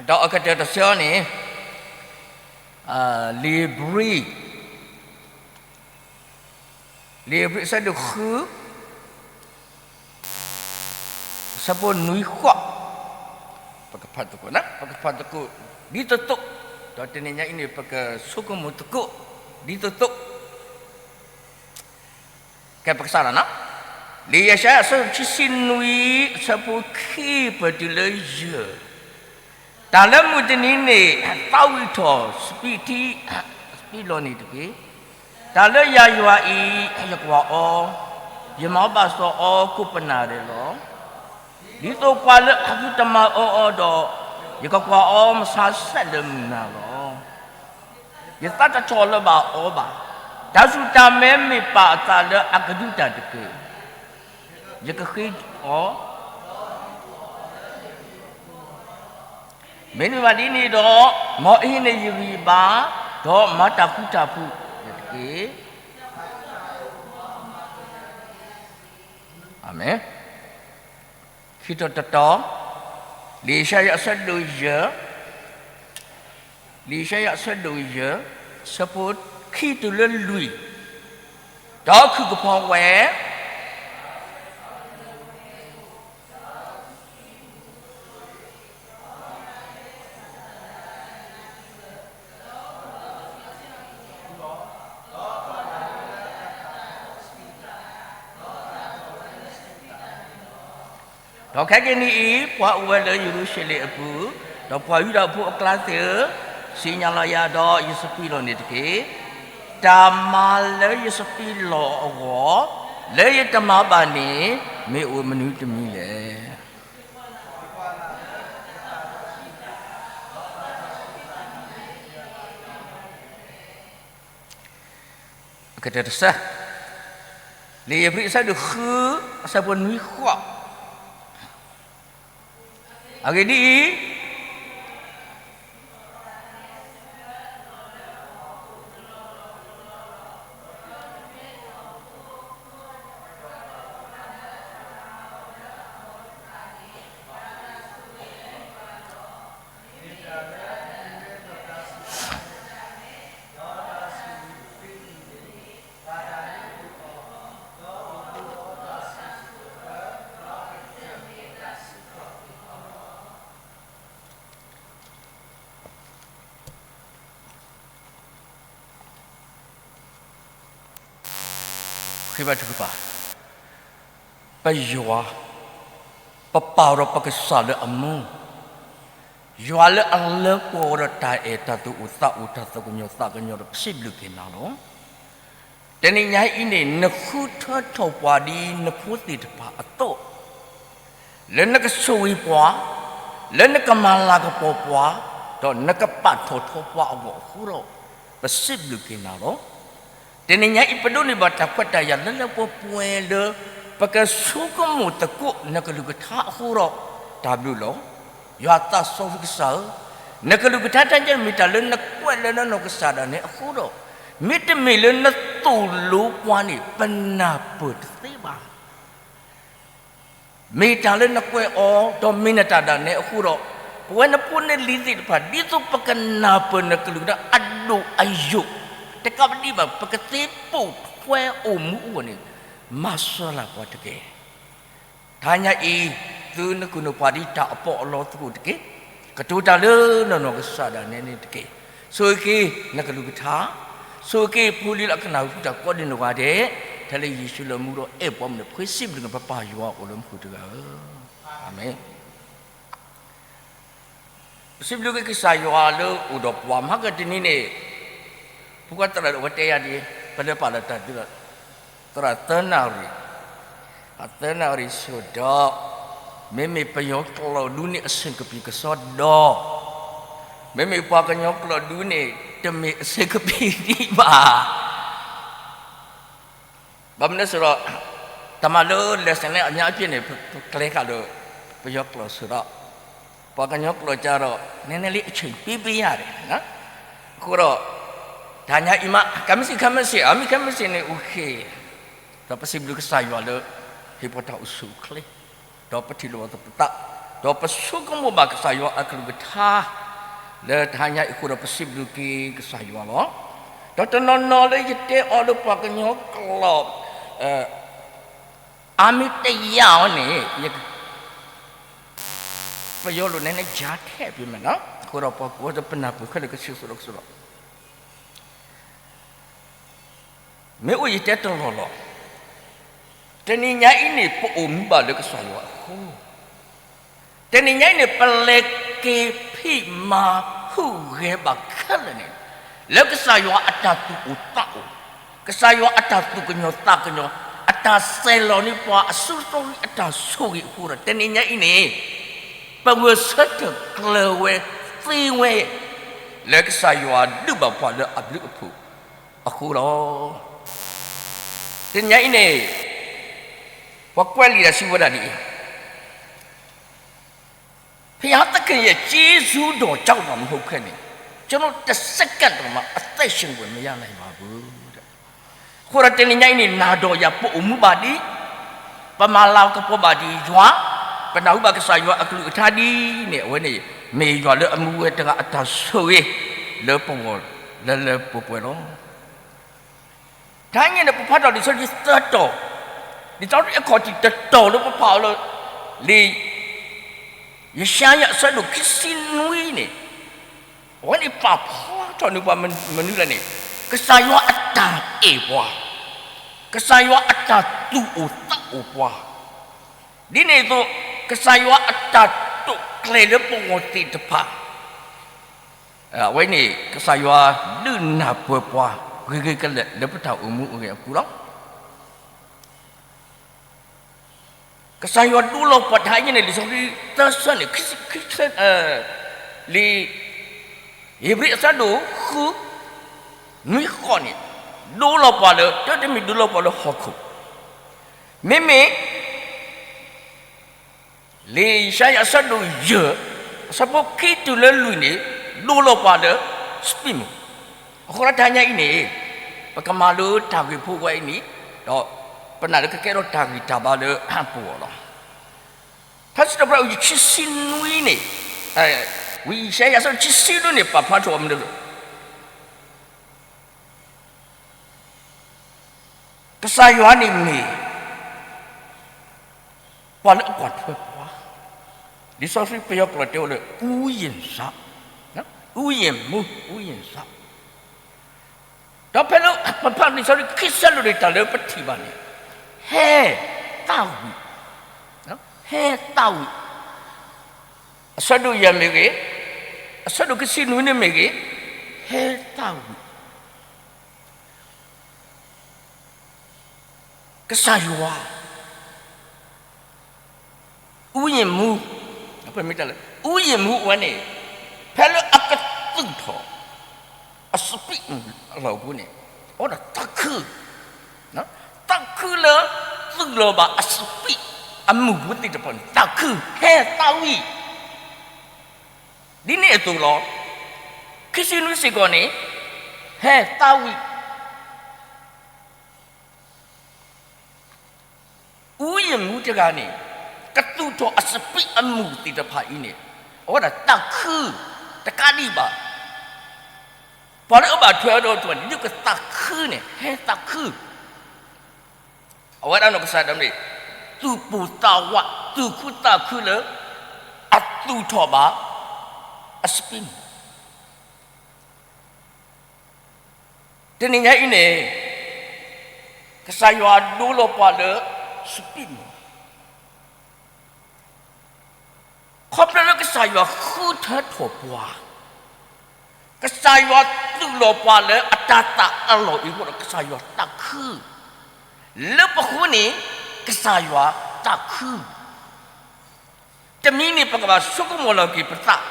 ဒီးအကတၢၢ်တဆၢန့ၣ်, လံာ်ဧ့ၤဘြံၤ, လံာ်ဧ့ၤဘြံၤအဆၢဒိၣ်ဃု, အဆၢဖိနွံဃိး, ပကဖးသကိး, ပကဖးသကိးဒ်သိးသိး, ဒီးတနံၤညါအံၤန့ၣ် ပကဆိကမိၣ်သကိး ဒ်သိးသိး ကဲပကစးလီၤနီၤ, လံာ်ယၡါယၤအဆၢဒိၣ်ခံဆံနွံ, အဆၢဖိခံပတုၤလၢယဲၢ်, တၢ်လၢမုၢ်တနံၤန့ၣ် သးဝံၣ်ထီၣ်စပံးထံ, စပံးလီၢ်န့ၣ်တက့ၢ်. တၢ်လၢယၤယွၤအံၤ ယကွၢ်အီၤ, ယမၤဘၣ်စီၣ်အီၤကိးပနၣ်ရံၣ်လီၤ. ဒ်သိးပှၤလၢအသုတမၤအၢအီၤဒီး, ယကကွၢ်အီၤမဆါဆဲးလၢမုၢ်နၤလီၤ. ယသးတထီၣ်လၢၤဘၣ်အီၤဘၣ်. တၢ်ဆူၣ်တၢ်မဲမ့ၢ်ပာ်အသးလၢအကဒုးတၢ်တက့ၢ်. ယကဃ့အီၤ, မ့တမ့ၢ်ဘၣ်ဒ်န့ၣ်ဒီး, မ်အဟံးန့ၢ်ယဂံၢ်ယဘါ, ဒီးမၤတၢ်ဃူတၢ်ဖိးတက့ၢ်. အၤမ့ၣ်. ခံတီၤတတီၤ, လံာ်ယၡါယၤအဆၢဒိၣ်ယဲၢ်, လံာ်ယၡါယၤအဆၢဒိၣ်ယဲၢ်, ဆၢဖိခံတုၤလၢလွံၢ်, ဒီးခုၣ်ကဖီဝဲ ဒီးခဲကနံၣ်အံၤ ပှၤအိၣ်ဝဲလၢယရူၤၡလ့ၣ်အပူၤ, ဒီးပှၤယူဒၤဖိအကျါသ့ၣ်ဧၢ, သ့ၣ်ညါလီၤယၤဒီးယစပံးလီၢ်န့ၣ်တက့ၢ်. တၢ်မၤလၢယစပံးလီၢ်အဂီၢ်, လၢယတမၤဘၣ်န့ၣ် မ့ၢ်အိၣ်မနုၤတမံၤလဲၣ်. အကတၢၢ်တဆၢ, လံာ်ဧ့ၤဘြံၤအဆၢဒိၣ်ဃု, အဆၢဖိနွံဃိး, အဂ့ၢ်ဒ်အံၤ, ဃ့ဘါထုကဖၣ်, ပယွၤ, ပပာ်ဒီးပကစၢ်လၢအမူ, ယွၤလၢအလၢပှဲၤဒီးတၢ်အဲၣ်တၢ်သူၣ်အိၣ်သးအိၣ်တၢ်သးကညီၤသးကညီၤဒီးပစံးဘျုးက့ၤနၤလီၤ. တနံၤညါအံၤန့ၣ် နဃုထၢထီၣ်ပှၤဒ်နဖိသ့ၣ်တဖၣ်အသိး, လၢနကဆိၣ်ဂ့ၤပှၤ, လၢနကမၤလၤကပီၤပှၤ, ဒီးနကပာ်ထီၣ်ထီပှၤအဂီၢ်အဃိဒီး, ပစံးဘျုးက့ၤနၤလီၤ. တနံၤညါအံၤ ပဒိးန့ၢ်ဘၣ်တၢ်ခွဲးတၢ်ယာ်လၢလၢပှဲၤပှဲၤလၢ ပကဆိကမိၣ်သကိးနကလုၢ်ကထါအဃိဒီး, တၢ်ဘျုးလီၤ. ယွၤသးစီဆှံကစၢ်ဧၢ, နကလုၢ်ကထါတၢ်ညါမ့ၢ်တၢ်လၢနကွဲးလၢနနီၢ်ကစၢ်ဒၣ်နဲအဃိဒီး, မ့တမ့ၢ်လၢနသိၣ်လိပှၤန့ၣ် ပနၢ်ပၢၢ်တသ့ဘၣ်. မ့ၢ်တၢ်လၢနကွဲးအီၤ ဒီးမ့ၢ်နတၢ်ဒၣ်နဲအဃိဒီး, ပဝဲနဖိနလံၤသ့ၣ်တဖၣ် ဒ်သိးပကနၢ်ပၢၢ်နကလုၢ်ကထါအဒိၣ်အယိာ်, တကးဒံးဘၣ် ပကသ့ပိာ်ထွဲအိၣ်မူအဂီၢ်န့ၣ်, မၤစၢၤလၢပှၤတက့ၢ်. တနံၤညါအံၤ, သုနကုၢ်နပှၤဒ်တၢ်အပီးအလီသကိးတက့ၢ်. ကတိၤတၢ်လၢနနီၢ်ကစၢ်ဒၣ်နဲန့ၣ်တက့ၢ်. ဆိၣ်ဂ့ၤက့ၤနကလုၢ်ကထါ, ဆိၣ်ဂ့ၤက့ၤဖိလံၤလၢအကနၣ်ဟူတၢ်ကိးဒံးနီၢ်ဂၤဒဲး, ထဲလၢယ့ၣ်ၡူးလၢမူဒီးအဲၣ်ပှၤမုၣ်န့ၣ် ပဃ့စံးဘျုးက့ၤပပၢ်ယွၤအိၣ်လၢမူခိၣ်တဂၤဧၢ, အၤမ့ၣ်. ပစံးဘျုးက့ၤကစၢ်ယွၤလၢအိၣ်ဒီးပှၤမၤကတနံၤန့ၣ်, ဖိခွါသရၣ်ဒိၣ်ဝဲတဲယၤဒ်, ပလဲၤပာ်လီၤတၢ်ဒုးဒီး, သရၣ်သၢနၣ်ရံၣ်, အသၢနၣ်ရံၣ်ဆိဒီး, မ့မ့ၢ်ပယီၤကျိာ်ဒူန့ၣ်အဆ့ၣ်ကပံၤကစီဒီ, မ့မ့ၢ်ပှၤကညီကျိာ်ဒူန့ၣ် တမ့ၢ်အဆ့ၣ်ကပံၤဒံးဘၣ်. ဘၣ်မနုၤအဃိဒီး, တၢ်မၤလၢ lesson န့ၣ် အများအပြားန့ၣ် ပကျဲဃာ်လၢ ပယီၤကျိာ်ဆိဒီး, ပှၤကညီကျိာ်ကဒီး နဲနဲလေးအဆ့ၣ်ပံပယါန့ၣ်, အဃိဒီး, တနံၤညါအံၤမး ခဲမုၢ်ဆ့ၣ် ခဲမုၢ်ဆ့ၣ် အမ့ၢ်ခဲမုၢ်ဆ့ၣ်န့ၣ် အိၣ်ဃ့, ဒီးပစံးဘျုးကစၢ်ယွၤလၢ ဟ့ၣ်ပှၤတၢ်အိၣ်ဆူၣ်အိၣ်ချ့, ဒီးပထံၣ်လိာ်ပသး, ဒီးပဆိကမိၣ်ဘၣ်ကစၢ်ယွၤအကလုၢ်ကထါ လၢတဟါညါအံၤအဃိဒီး ပစံးဘျုးက့ၤကစၢ်ယွၤလီၤ. ဒီးတနီၤနီၤလၢယတဲအီၤလၢပှၤကညီကျိာ် အမ့ၢ်တယာ်အီၤန့ၣ် ပယီၤလိာ်နဲန့ၣ် ကြားထဲ့ ပမ့ၢ်နီၤ, အဃိဒီးပှၤကိးဂၤဒဲး ပနၢ်ပၢၢ်ခဲလၢာ်ကဆ့ကဆိဒီးကဆိဒီး မ့ၢ်အိၣ်ယတဲတလီၢ်လီၤ. တနံၤညါအံၤန့ၣ် ပအိၣ်မူဘၣ်လၢကစၢ်ယွၤအဃိ, တနံၤညါအံၤန့ၣ် ပလဲၤက့ၤဖံးမၤဟူးဂဲၤဘၣ်ခဲလၢာ်န့ၣ် လၢကစၢ်ယွၤအတၢ်သူၣ်အိၣ်သးအိၣ်, ကစၢ်ယွၤအတၢ်သူၣ်ကညီၤသးကညီၤ, အတၢ်စဲးလီၤန့ၢ်ပှၤအစုအသီအတၢ်ဆိၣ်ဂ့ၤအဃိဒီး တနံၤညါအံၤန့ၣ် ပဂဲၤဆၢထၢၣ်ကျၢၤဝဲသ့ဝဲ လၢကစၢ်ယွၤဒုးဘၣ်ပှၤလၢအဘျုးအဖှိၣ်အဃိလီၤ. တနံၤညါအံၤန့ၣ် ပှၤကွဲးလံာ်တၢ်စံးဝဲဒၣ်ဒ်အံၤ, ဘုရားသခင်ရဲ့ ကျေးဇူးတော်ကြောင့်သာမဟုတ်ဘဲနဲ့ ကျွန်တော်တစ်စက္ကန့်တောင်မှ အသက်ရှင်ခွင့်မရနိုင်ပါဘူးတဲ့. အဃိဒီးတနံၤညါအံၤန့ၣ် နၤဒီးယၤပအိၣ်မူဘၣ်ဒ်, ပမၤလၤကပီၤဘၣ်ဒ်ယွၤ, ပနၢ်ဟူဘၣ်ကစၢ်ယွၤအကလုၢ်ကထါဒ်န့ၣ် အဝဲန့ၣ် မ့ၢ်ယွၤလၢအမူဝဲတဂၤအတၢ်ဆိၣ်ဂ့ၤ လၢပဂီၢ်လၢလၢပှဲၤပှဲၤလီၤ. တဟါညါန့ၣ် ပဖးထီၣ်လံာ်စီဆှံသၢတီၤ, လံာ်စီဆှံအခီၣ်ထံးတတီၤလၢပဖးအီၤလၢ လံာ်ယၡါယၤအဆၢဒိၣ်ခံဆံနွံန့ၣ်, အဝဲန့ၣ်ပာ်ဖျါထီၣ်န့ၢ်ပှၤမနုၤလဲၣ်န့ၣ်, ကစၢ်ယွၤအတၢ်အဲၣ်ပှၤ, ကစၢ်ယွၤအတၢ်သူၣ်အိၣ်သးအိၣ်ပှၤ, ဒ်န့ၣ်အသိး ကစၢ်ယွၤအတၢ်တိာ်ကျဲၤလၢပဂီၢ်သ့ၣ်တဖၣ် အဝဲန့ၣ် ကစၢ်ယွၤဒုးနၢ်ပၢၢ်ပှၤ ဂ့ၤဂ့ၤကလဲာ်လၢပတၢ်အိၣ်မူအဂ့ၢ်အပူၤလီၤ. ကစၢ်ယွၤဒိလီၤပှၤတဟါညါန့ၣ် လံာ်စီဆှံသၢဆၢန့ၣ် ခံဆံ, လံာ်ဧ့ၤဘြံၤအဆၢဒိၣ်ဃု နွံဃိးန့ၣ် ဒိလီၤပှၤလၢ တၢ်တမံၤဒိလီၤပှၤလၢဟီၣ်ခိၣ်, မ့မ့ၢ် လံာ်ယၡါယၤအဆၢဒိၣ်ယဲၢ် အဆၢဖိခံတုၤလၢလွံၢ်န့ၣ် ဒိလီၤပှၤလၢ စပံးမုၢ်, အဃိဒီးတဟါညါအံၤန့ၣ် ပကမၤလိတၢ်ဂ့ၢ်ဖိဝဲအံၤန့ၣ် ဒီးပနာ်လၢကကဲထီၣ်တၢ်ဂံၢ်တၢ်ဘါလၢပဂီၢ်လီၤ. ထါစံးထီၣ်ပတြၢၤဝံၤခံဆံနွံန့ၣ်, ဝံယၡါယၤအဆၢဒိၣ်ခံဆံနွံန့ၣ် ပာ်ဖျါထီၣ်မနုၤလဲၣ် ကစၢ်ယွၤန့ၣ်မ့ၢ် ပှၤလၢအကွၢ်ထွဲပှၤ, လံာ်စီဆှံပယီၤကျိာ်တဲဝဲလၢ ဥယျာဉ်စောင့်, ဥယျာဉ်မှူး, ဥယျာဉ်စောင့်, ဒီးဖဲလၢပဖးလံာ်စီဆှံခံဆၢလိာ်န့ၣ် တၢ်လၢပထံၣ်ဘၣ်န့ၣ် ဟဲသးဝံၣ်, ဟဲသးဝံၣ်, အဆၢဒိၣ်ယဲၢ်မ့ၢ်ဂ့ၤ, အဆၢဒိၣ်ခံဆံနွံန့ၣ်မ့ၢ်ဂ့ၤ, ဟဲသးဝံၣ် ကစၢ်ယွၤ ဥယျာဉ်မှူး, ပမ့ၢ်တဲလၢ ဥယျာဉ်မှူးဝဲန့ၣ် ဖဲလၢအကသူၣ်ထီၣ် အစပံးအလီၢ်အပူၤန့ၣ် အဝဲဒၣ်သးခု, သးခုလၢ သူၣ်လီၤဘၣ်အစပံးအမုၢ်ပူၤသ့ၣ်တဖၣ်န့ၣ် သးခု ဟဲသးဝံၣ်, ဒ်န့ၣ်အသိးလီၤ. ခံဆံနွံစ့ၢ်ကီးန့ၣ် ဟဲသးဝံၣ် ဥယျာဉ်မှူးတဂၤန့ၣ် ကသူၣ်ထီၣ်အစပံးအမုၢ်သ့ၣ်တဖၣ်အံၤန့ၣ် အဝဲဒၣ်သးခု တကးဒံးဘၣ် ပှၤလၢအဘၣ်ထွဲအီၤဒီးတဖၣ်န့ၣ် ဒုးကသးခုန့ၣ် ဟဲသးခု, အဝဲဒၣ်နီၢ်ကစၢ်ဒၣ်မ့ၢ် သူၣ်ပိၢ်သးဝး သူၣ်ခုသးခုလၢ အသူၣ်ထီၣ်ဘၣ် အစပံးမုၢ် တနံၤညါအံၤန့ၣ် ကစၢ်ယွၤဒိလီၤပှၤလၢ စပံးမုၢ်, ခီဖျိလၢကစၢ်ယွၤဃုထၢထီၣ်ပှၤ, ကစၢ်ယွၤသူၣ်လီၤပှၤလၢအတၤသၣ်အလီၢ်အံၤအဃိဒီး ကစၢ်ယွၤသးခု, လၢပဃိန့ၣ် ကစၢ်ယွၤသးခု တမံၤန့ၣ် ပကဘၣ်ဆိကမိၣ်လီၤက့ၤပသး,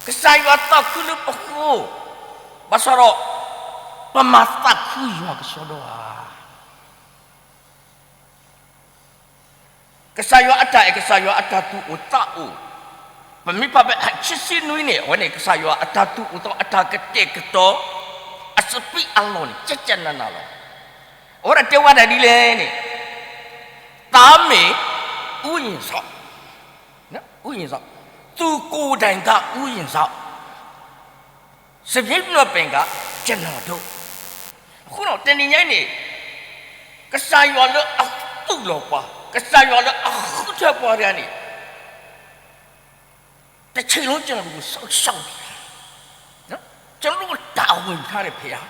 ကစၢ်ယွၤသးခုလၢပဃိ, ဘၣ်ဆၣ်ဒီး ပမၤသးခုယွၤကစီဒီဧါ. ကစၢ်ယွၤအတၢ်အဲၣ် ကစၢ်ယွၤအတၢ်သူၣ်အိၣ်သးအိၣ်, ပမ့ၢ်ဖးဖဲခံဆံနွံန့ၣ် အဝဲန့ၣ် ကစၢ်ယွၤအတၢ်သူၣ်အိၣ်သး အတၢ်ကတဲာ်ကတီၤ အစပံးအလီၢ်န့ၣ် ကဲကဲနးနးလီၤ. အဝဲဒၣ်တဲဝဲဒၣ်ဒ်လဲၣ်န့ၣ် သးမ့ၢ် ဥယျာဉ်စောင့် ဥယျာဉ်စောင့်, သူကိုယ်တိုင်က ဥယျာဉ်စောင့်, စပျ့းနွယ်ပင်က ကျွန်တော်တို့. အဃိဒီး တနံၤညါအံၤန့ၣ် ကစၢ်ယွၤလၢအသူၣ်လီၤပှၤ, ကစၢ်ယွၤလၢအဃုထၢပှၤတဂၤန့ၣ် တချိန်လုံးကျွန်တော်တို့ကိုစောင့်ရှောက်နေတယ်. ကျွန်တော်တို့ကိုတာဝန်ယူထားတဲ့ဘုရား.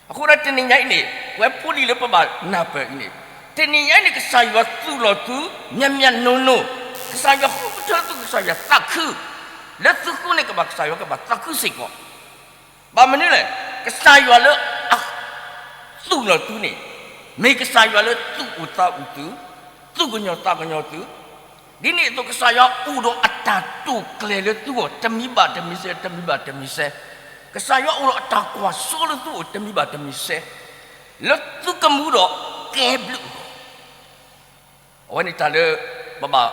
အဃိဒီးတနံၤညါအံၤန့ၣ် ပဝဲဖိလံၤလၢပဘၣ်နၢ်ပၢၢ်အံၤန့ၣ်, တနံၤညါအံၤန့ၣ် ကစၢ်ယွၤသူၣ်လီၤသု မ့ၢ်မ့ၢ်နီၢ်နီၢ်, ကစၢ်ယွၤဃုထၢသု ကစၢ်ယွၤသးခု, လၢသုဃုန့ၣ်ကဘၣ် ကစၢ်ယွၤကဘၣ်သးခုစ့ၢ်ကီး. ဘၣ်မနုၤလဲၣ်, ကစၢ်ယွၤလၢအသူၣ်လီၤသုန့ၣ် မ့ၢ်ကစၢ်ယွၤလၢသူၣ်အိၣ်သးအိၣ်သု, သူၣ်ကညီၤသးကညီၤသု, ဒ်န့ၣ်အသိး ကစၢ်ယွၤအိၣ်ဒီးအတၢ်တိာ်ကျဲၤလၢသုဂီၢ် တမံၤဘၣ်တမံၤစဲး တမံၤဘၣ်တမံၤစဲး, ကစၢ်ယွၤအိၣ်ဒီးအတၢ်ကွၢ်စိလၢသုဂီၢ် တမံၤဘၣ်တမံၤစဲး, လၢသုကမူဒီးကဲဘျုးအဂီၢ်. အဝဲန့ၣ်တၢ်လၢ ပဘၣ်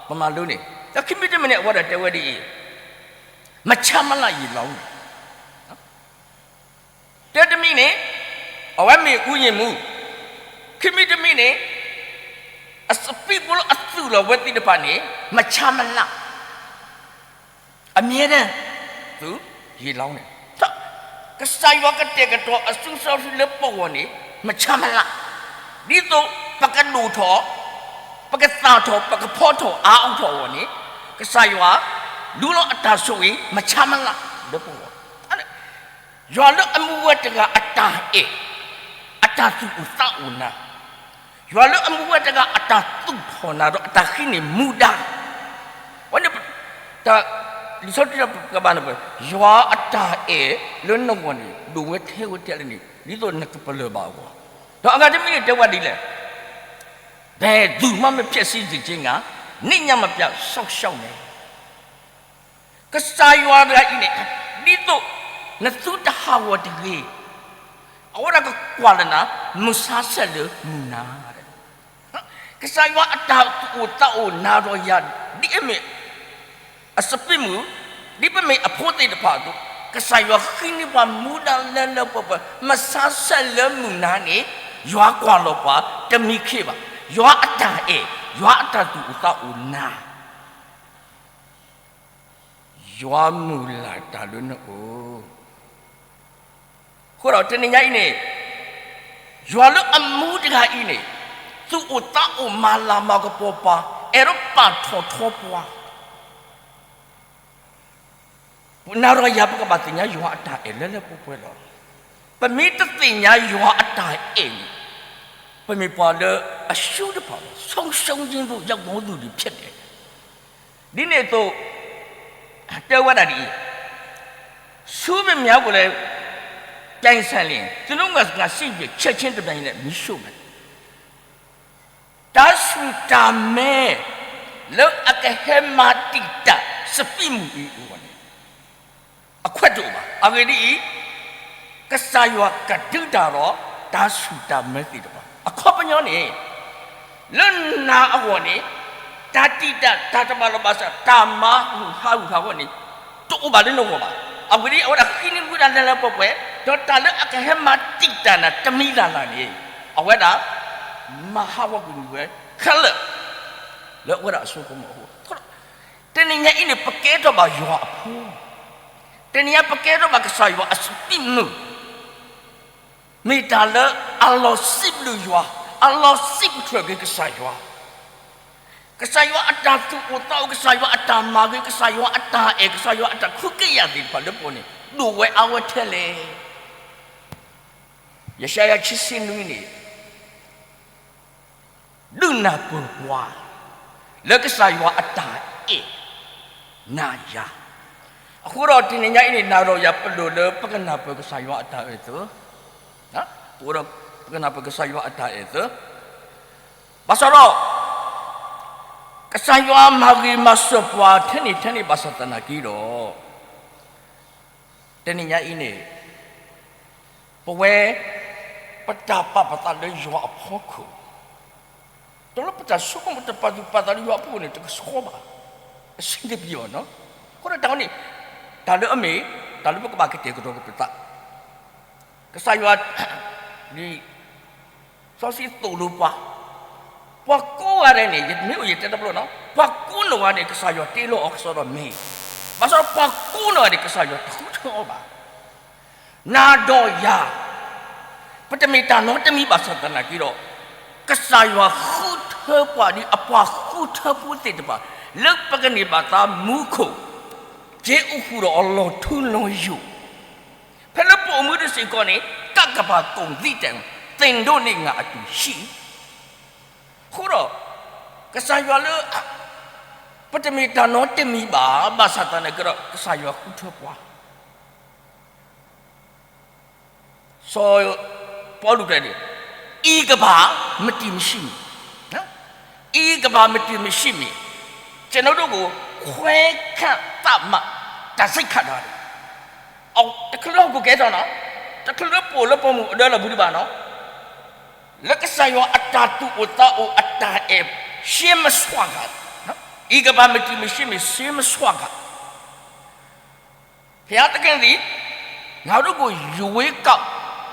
ပမၤလိန့ၣ်, ဒီးခံမံၤတမံၤန့ၣ် အဝဲဒၣ်တဲဝဲဒ်အံၤ, မဆါမလၢ်ယံာ်လီၤန့ၣ် တၢ်တမံၤန့ၣ် အဝဲမ့ၢ်အူယံာ်မူ, ခံမံၤတမံၤန့ၣ် အစပံးဖိလၢအသူၣ်လီၤဝဲသ့ၣ်တဖၣ်န့ၣ် မဆါမလၢ်, အမြဲတမ်း သူရေလောင်းန့ၣ်, ကစၢ်ယွၤကတဲာ်ကတီၤအစုစီဆှံလၢပဂီၢ်န့ၣ် မဆါမလၢ်, ဒ်သိးပကဒိၣ်ထီၣ်, ပကသၣ်ထီၣ်, ပကဖီထီၣ်အါအါထီၣ်အဂီၢ်န့ၣ်, ကစၢ်ယွၤ ဒုးလီၤအတၢ်ဆိၣ်ဂ့ၤ မဆါမလၢ်လၢပဂီၢ်. ယွၤလၢအမူဝဲတဂၤအတၢ်အဲၣ်, အတၢ်သူၣ်အိၣ်သးအိၣ်နၤ, ယွၤလၢအမူဝဲတဂၤအတၢ်သူၣ်ထီၣ်နၤဒီးအတၢ်ဃ့န့ၢ်မူဒါ, ဝဲန့ၣ် တၢ်လံာ်စီဆှံပကဘၣ်နၢ်ပၢၢ်, ယွၤအတၢ်အဲၣ်လၢနဂီၢ်န့ၣ် ဒိၣ်ဝဲထဲဝဲထဲလဲၣ်န့ၣ် ဒ်သိးနကပလၢၢ်ဘၣ်အဂီၢ်, ဒီးအဂၤတမံၤန့ၣ်တဲဝဲဒ်လဲၣ်, ဘယ်သူမှမဖျက်ဆီးစေခြင်းငှာ နေ့ညမှပြစောင့်ရှောက်မည်. ကစၢ်ယွၤတဂၤအံၤန့ၣ် ဒ်သိးနသုတဟးဂီၤတဂ့ၤ, အဝဲဒၣ်ကကွၢ်လၢနၤ မုၢ်ဆါဆဲးလၢမုၢ်နၤ, ကစၢ်ယွၤအတၢ်သူၣ်အိၣ်သးအိၣ်နၤဒီးယၤ ဒ်အမ့ၢ်အစပံးမုၢ်, ဒ်ပမ့ၢ်အဖိသ့ၣ်တဖၣ်အသိး, ကစၢ်ယွၤဃ့န့ၢ်ပှၤမူဒါလၢလၢပှဲၤပှဲၤ မုၢ်ဆါဆဲးလၢမုၢ်နၤန့ၣ်, ယွၤကွၢ်လီၤပှၤတမံခ့ဘၣ်, ယွၤအတၢ်အဲၣ်, ယွၤအတၢ်သူၣ်အိၣ်သးအိၣ်နၤ ယွၤမုၢ်လၢ်တၢ်လၢနအိၣ်, အဃိဒီးတနံၤညါအံၤန့ၣ်, ယွၤလၢအမူတဂၤအံၤန့ၣ်, သူၣ်အိၣ်သးအိၣ်မၤလၤမၤကပီၤပှၤ, အဲၣ်ဒိးပာ်ထီၣ်ထီပှၤ နၤဒီးယၤ ပကဘၣ်သ့ၣ်ညါယွၤအတၢ်အဲၣ်လၢလၢပှဲၤပှဲၤလီၤ. ပမ့ၢ်တသ့ၣ်ညါယွၤအတၢ်အဲၣ်န့ၣ်, ပမ့ၢ်ပှၤလၢအဆူၣ်တဖၣ်လီၤ, ဆုံးရှုံးခြင်းသို့ရောက်သောသူတွေဖြစ်တယ်. ဒ်န့ၣ်အသိး, တဲဝဲဒၣ်ဒ်အံၤ, ဆူမဲာ်ညါပူၤလၢ ပြိုင်ဆိုင်လျှင် သူတို့ငါစီး၍ ချက်ချင်းတပြိုင်နက် မီးရှို့မယ်. တၢ်ဆူၣ်တၢ်မဲ လၢအကဟဲမၤတံာ်တာ်စပံးမုၢ်အံၤအဂီၢ်န့ၣ် အခွဲးတအိၣ်ဘၣ်. အဂ့ၢ်ဒ်အံၤ, ကစၢ်ယွၤကဒုးတၢ်ဒီး တၢ်ဆူၣ်တၢ်မဲသ့ၣ်တဖၣ် အခီပညီန့ၣ်, လၢနၤအဂီၢ်န့ၣ်, တၢ်တံာ်တာ် တၢ်တဘၣ်လီၢ်ဘၣ်စး တၢ်မၤဟူးဟးဟူးဟးဂီၢ်န့ၣ် တအိၣ်ဘၣ်လၢနဂီၢ်ဘၣ်. အဂ့ၢ်ဒ်အံၤ, အဝဲဒၣ်ဃ့န့ၢ်မူဒါလၢလၢပှဲၤပှဲၤ, ဒီးတၢ်လၢအကဟဲမၤတံာ်တာ်နၤတမံၤလၢ်လၢ်န့ၣ်, အဝဲဒၣ် မၤဟးဂီၤကွံာ်န့ၢ်ဝဲခဲလၢာ် လၢအဝဲဒၣ်အစိကမီၤအဃိ, တနံၤညါအံၤန့ၣ် ပကဲထီၣ်ဘၣ်ယွၤအဖိ, တနံၤညါပကဲထီၣ်ဘၣ်ကစၢ်ယွၤအစပံးမုၢ်, မ့ၢ်တၢ်လၢအလီၤစံးဘျုးယွၤ, အလီၤစံးပတြၢၤက့ၤကစၢ်ယွၤ, ကစၢ်ယွၤအတၢ်သူၣ်အိၣ်သးအိၣ်, ကစၢ်ယွၤအတၢ်မၤဂ့ၤ, ကစၢ်ယွၤအတၢ်အဲၣ်, ကစၢ်ယွၤအတၢ်ခူးက့ယၤသ့ၣ်တဖၣ်လၢပဂီၢ်န့ၣ် ဒိၣ်ဝဲအါဝဲထဲလဲၣ်. ယၡါယၤခံဆံနွံန့ၣ် ဒုးနၢ်ပၢၢ်ပှၤ လၢကစၢ်ယွၤအတၢ်အဲၣ်နၤယၤ, အဃိဒီးတနံၤညါအံၤန့ၣ် နၤဒီးယၤပလိၣ်လၢပကနၢ်ပၢၢ်ကစၢ်ယွၤအတၢ်အဲၣ်သၢ, ပကနၢ်ပၢၢ်ကစၢ်ယွၤအတၢ်အဲၣ်သၢ, ဘၣ်ဆၣ်ဒီး ကစၢ်ယွၤမၤဂ့ၤမၤစၢၤပှၤထဲန့ၣ်ထဲန့ၣ်ဘၣ်ဆၣ်သနာ်က့ဒီး တနံၤညါအံၤန့ၣ် ပဝဲ ပတၢ်ပာ်ပသးလၢယွၤအဖီခိၣ်, တၢ်လၢပတၢ်ဆိကမိၣ်တပာ်သူၣ်ပာ်သးလၢယွၤအဖီခိၣ်န့ၣ် တကဆှီဘၣ်, အဆင်တပြေဘၣ်နီၤ. အဃိဒီးတၢ်ဝဲန့ၣ် တၢ်လၢအမ့ၢ် တၢ်လၢပကဘၣ်ကတဲာ်ကတီၤက့ၤပသး, ကစၢ်ယွၤ လံာ်စီဆှံသိၣ်လိပှၤ ပှၤကိးဂၤဒဲးန့ၣ် ယမ့ၢ်အိၣ်ယတဲတဘျီနီၤ, ပှၤကိးနီၢ်ဂၤန့ၣ် ကစၢ်ယွၤတ့လီၤအီၤကစီဒီးမ့ၢ်, ဘၣ်ဆၣ်ပှၤကိးနီၢ်ဂၤန့ၣ် ကစၢ်ယွၤတဃုထၢအီၤဘၣ်. နၤဒီးယၤ, ပတမ့ၢ်တၢ်နီတမံၤဘၣ်ဆၣ်သနာ်က့ဒီး, ကစၢ်ယွၤဃုထၢပှၤဒ်အပှၤဃုထၢဖိသ့ၣ်တဖၣ်, လၢပကန့ၢ်ဘၣ်သးမူခိၣ်, က့ၤအိၣ်ဃုာ်ဒီးအီၤလီၤထူလီၤယိာ်, ဖဲလၢပအိၣ်မူတစ့ၢ်ကီးန့ၣ် ကပ်ကပၤ ကုန်သည့်တိုင် သင်တို့နှင့်ငါအတူရှိ အဃိဒီး ကစၢ်ယွၤလၢ ပတမ့ၢ်တၢ်နီတမံၤဘၣ်, ဘၣ်ဆၣ်သနာ်က့ဒီး ကစၢ်ယွၤဃုထၢပှၤ, စီၤပီလူးတဲန့ၣ်, အံၤကဘၣ်မတံၤမရှံမံၤ, အံၤကဘၣ်မတံၤမရှံမံၤ, ကျွန်တော်တို့ကိုခွဲခန့်သတ်မှ တံဆိပ်ခတ်ထားတယ်, တချုးလၢဟီၣ်ခိၣ်ကဲထီၣ်နီၤ, တချုးလၢပအိၣ်လၢပှၢ်မုၢ်အဒၢလီၢ်ပူၤဒံးဘၣ်နီၤ, လၢကစၢ်ယွၤအတၢ်သူၣ်အိၣ်သးအိၣ်အတၢ်အဲၣ် ရှေးမဆွံခါ, အံၤကဘၣ်မတံၤမရှံမံၤ ရှေးမဆွံခါ, ဘုရားသခင်သည် ငါတို့ကိုရွေးကောက်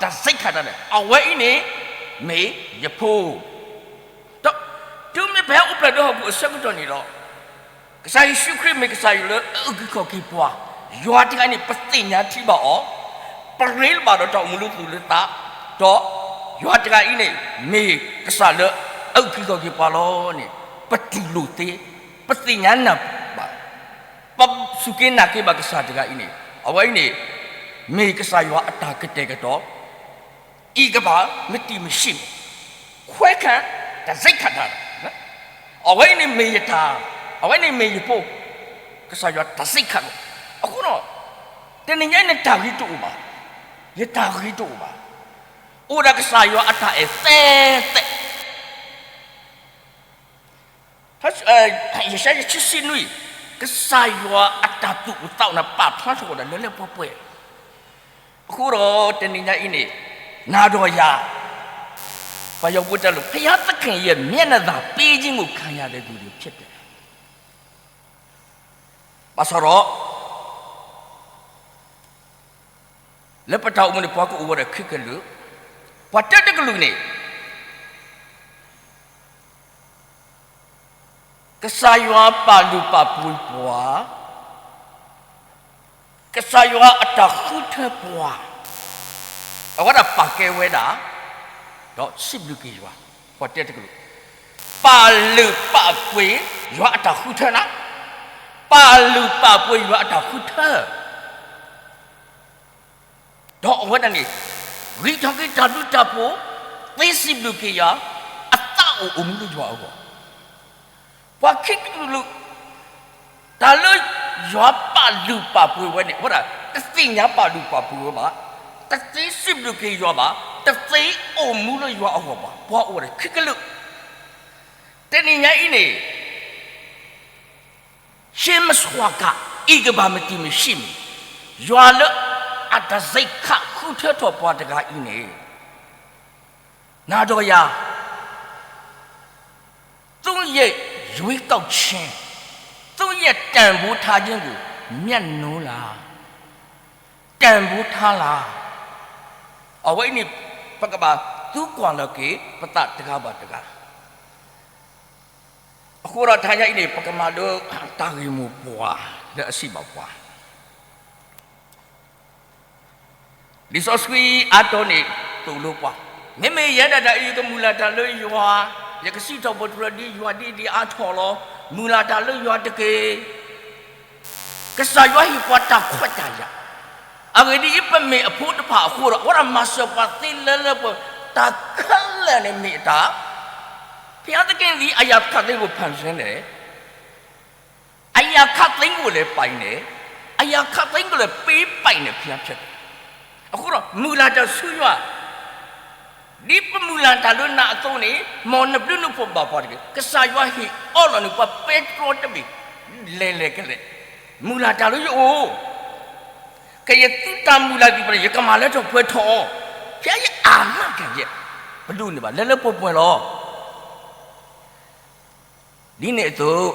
တံဆိပ်ခတ်ထားတယ်, အဝဲအံၤန့ၣ် မ့ၢ်ယဖိ, ဒီးတုၤမ့ၢ်ပဟဲအိၣ်ဖျဲၣ်လၢဟီၣ်ခိၣ်အဆၢကတီၢ်န့ၣ်ဒီး, ကစၢ်ယ့ၣ်ၡူးခရံာ်မ့ၢ်ကစၢ်ယွၤလၢအအုၣ်က့ၤခီၣ်က့ၤပှၤ, ယွၤတဂၤအံၤန့ၣ် ပသ့ၣ်ညါထံဘၣ်အီၤ, ပရ့လိာ်ဘၣ်ဒီးတၢ်အိၣ်မူလၢသူၣ်လၢသး, ဒီးယွၤတဂၤအံၤန့ၣ် မ့ၢ်ကစၢ်လၢအအုၣ်က့ၤခီၣ်က့ၤပှၤလီၤန့ၣ်, ပတူၢ်လိာ်သ့, ပသ့ၣ်ညါနၢ်ပၢၢ်ဘၣ်, ပစူၢ်က့ၤနာ်က့ၤဘၣ်ကစၢ်တဂၤအံၤန့ၣ်, အဝဲအံၤန့ၣ် မ့ၢ်ကစၢ်ယွၤအတၢ်ကတဲာ်ကတီၤ, အံၤကဘၣ်မတံၤမရှံမံၤ, ခွဲခန့် တံဆိပ်ခတ်ထားတယ်, အဝဲအံၤန့ၣ်မ့ၢ်ယတၢ်, အဝဲန့ၣ်မ့ၢ်ယဖိ, ကစၢ်ယွၤတံဆိပ်ခတ်လီၤ, အဃိဒီး တနံၤညါအံၤန့ၣ် တၢ်ဂ့ၤတအိၣ်ဘၣ်, ယတၢ်ဂ့ၤတအိၣ်ဘၣ်, အိၣ်ဒၣ်ကစၢ်ယွၤအတၢ်အဲၣ်သဲသဲ ယၡါယၤ ဆံဆံနွံ, ကစၢ်ယွၤအတၢ်သူၣ်အိၣ်သးအိၣ်န့ၣ် ပာ်ဖျါထီၣ်ဝဲဒၣ်လၢလၢပှဲၤပှဲၤ, အဃိဒီးတနံၤညါအံၤန့ၣ်, နၤဒီးယၤ, ပယီၤဖိတဲလိာ် ဘုရားသခင်ရဲ့မျက်နှာသာပေးခြင်းကိုခံရတဲ့သူတွေဖြစ်တယ်, ဘၣ်ဆၣ်ဒီး လၢပတၢ်အိၣ်မူန့ၣ် ပှၤကအိၣ်ဝဲဒၣ်ခံကလုာ်, ပှၤတၢတကလုာ်န့ၣ် ကစၢ်ယွၤပာ်လုၢ်ပာ်ပှ့ၤပှၤ, ကစၢ်ယွၤအတၢ်ဃုထၢပှၤ, အဝဲဒၣ်ပာ်ကဲဝဲဒၣ်, ဒီးစံးဘျုးက့ၤယွၤ, ပှၤတၢတကလုာ်, ပာ်လုၢ်ပာ်ပှ့ၤယွၤအတၢ်ဃုထၢနၤ, ပာ်လုၢ်ပာ်ပှ့ၤယွၤအတၢ်ဃုထၢ ဒီးအဝဲဒၣ်န့ၣ် ဂံၢ်ထီၣ်က့ၤတၢ်ဘျုးတၢ်ဖှိၣ်, သ့စံးဘျုးက့ၤယွၤ, အသးအိၣ်အိၣ်မူလၢယွၤအဂီၢ်, ပှၤခံကလုာ်, တၢ်လၢယွၤပာ်လုၢ်ပာ်ပှ့ၤဝဲန့ၣ် အဝဲဒၣ် တသ့ၣ်ညါပာ်လုၢ်ပာ်ပှ့ၤဝဲဘၣ်, တသ့စံးဘျုးက့ၤယွၤဘၣ်, တသ့အိၣ်မူလၢယွၤအဂီၢ်ဘၣ်, ပှၤအိၣ်ဝဲဒၣ်ခံကလုာ်, တနံၤညါအံၤန့ၣ် ရှေးမဆွံခါ, အံၤကဘၣ်မတံၤမရှံမံၤ, ယွၤလၢအတံဆိပ်ခတ်ဃုထၢထီၣ်ပှၤတဂၤအံၤန့ၣ်, နၤဒီးယၤ, သူ့ရဲ့ရွေးကောက်ခြင်း, သူ့ရဲ့တန်ဖိုးထားခြင်းကို မြတ်နိုးလား, တန်ဖိုးထားလား, အဝဲအံၤန့ၣ် ပကဘၣ်သံကွၢ်လီၤက့ၤပသးတဂၤဘၣ်တဂၤ အဃိဒီးတနံၤညါအံၤန့ၣ် ပကမၤလိတၢ်ဂ့ၢ်မိၢ်ပှၢ်လၢအစံးဘၣ်ပှၤ, လံာ်စီဆှံအါတီၤန့ၣ်သိၣ်လိပှၤ, မ့မ့ၢ်ယဲဒၣ်တၢ်အံၤ ယကမုၢ်လၢ်တၢ်လၢယွၤ, ယကစံးထီၣ်ပတြၢၤဒ်ယွၤဒ်ဒ်အါထီၣ်လီၤ, မုၢ်လၢ်တၢ်လၢယွၤတက့ၢ်. ကစၢ်ယွၤဟ့ၣ်ပှၤတၢ်ခွဲးတၢ်ယာ်, အဂ့ၢ်ဒ်အံၤ, ပမ့ၢ်အဖိတဖၣ်အဃိဒီး အဝဲဒၣ်မၤစၢၤပှၤသ့လၢလၢပှဲၤပှဲၤ, တၢ်ခဲလၢာ်န့ၣ်မ့ၢ်တၢ်, ဘုရားသခင်သည် အရာခပ်သိမ်းကို ဖန်ဆင်းတယ်, အရာခပ်သိမ်းကိုလည်း ပိုင်တယ်, အရာခပ်သိမ်းကိုလည်း ပေးပိုင်တဲ့ ဘုရားဖြစ်တယ်. အဃိဒီး မုၢ်လၢ်တၢ်ဆူယွၤ, ဒ်ပမုၢ်လၢ်တၢ်လၢနၤအသိးန့ၣ်, မ်နဘျုးနဖှိၣ်ဘၣ်ပှၤတဂ့ၤ. ကစၢ်ယွၤဟ့ၣ်အီၣ်လီၤန့ၣ် ပှၤပဲတြီတဘ့ၣ်, လဲၤလဲၤကလဲာ်, မုၢ်လၢ်တၢ်လၢယအိၣ်, ကယသူတၢ်မုၢ်လၢ်သ့ၣ်တဖၣ်န့ၣ် ယကမၤလၢထီၣ်ပှဲၤထီၣ်အီၤ, ဘုရားရဲ့အာမခံချက်, ပဒိးန့ၢ်ဘၣ်လၢလၢပှဲၤပှဲၤလီၤ. ဒ်န့ၣ်အသိး,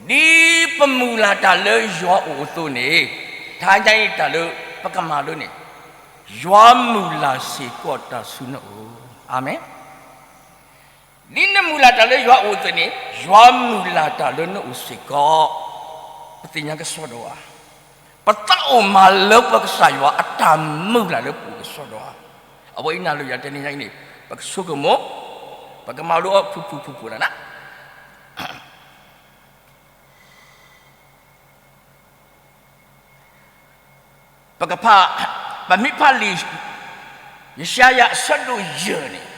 ဒ်ပမုၢ်လၢ်တၢ်လၢယွၤအိၣ်အသိးန့ၣ်, တနံၤညါအံၤတၢ်လၢပကမၤလိန့ၣ်, ယွၤမုၢ်လၢ်စ့ၢ်ကီးတၢ်ဆူနအိၣ်, အၤမ့ၣ်. ဒ်နမုၢ်လၢ်တၢ်လၢယွၤအိၣ်အသိးန့ၣ်, ယွၤမုၢ်လၢ်တၢ်လၢနအိၣ်စ့ၢ်ကီး. ပသ့ၣ်ညါကစီဒီဧါ. ပသးအိၣ်မၤလၢပကစၢ်ယွၤအတၢ်မုၢ်လၢ်လၢပအိၣ်ကစီဒီဧါ. အဝဲအံၤနၤလၢယၤတနံၤညါအံၤန့ၣ်, ပကဆိကမိၣ်, ပကမၤလိအီၤဖုၣ်ဖုၣ်ဖုၣ်ဖုၣ်နၤနၤ ပကဖး, ပမ့ၢ်ဖးလံာ်ယၡါယၤအဆၢဒိၣ်ယဲၢ်န့ၣ်,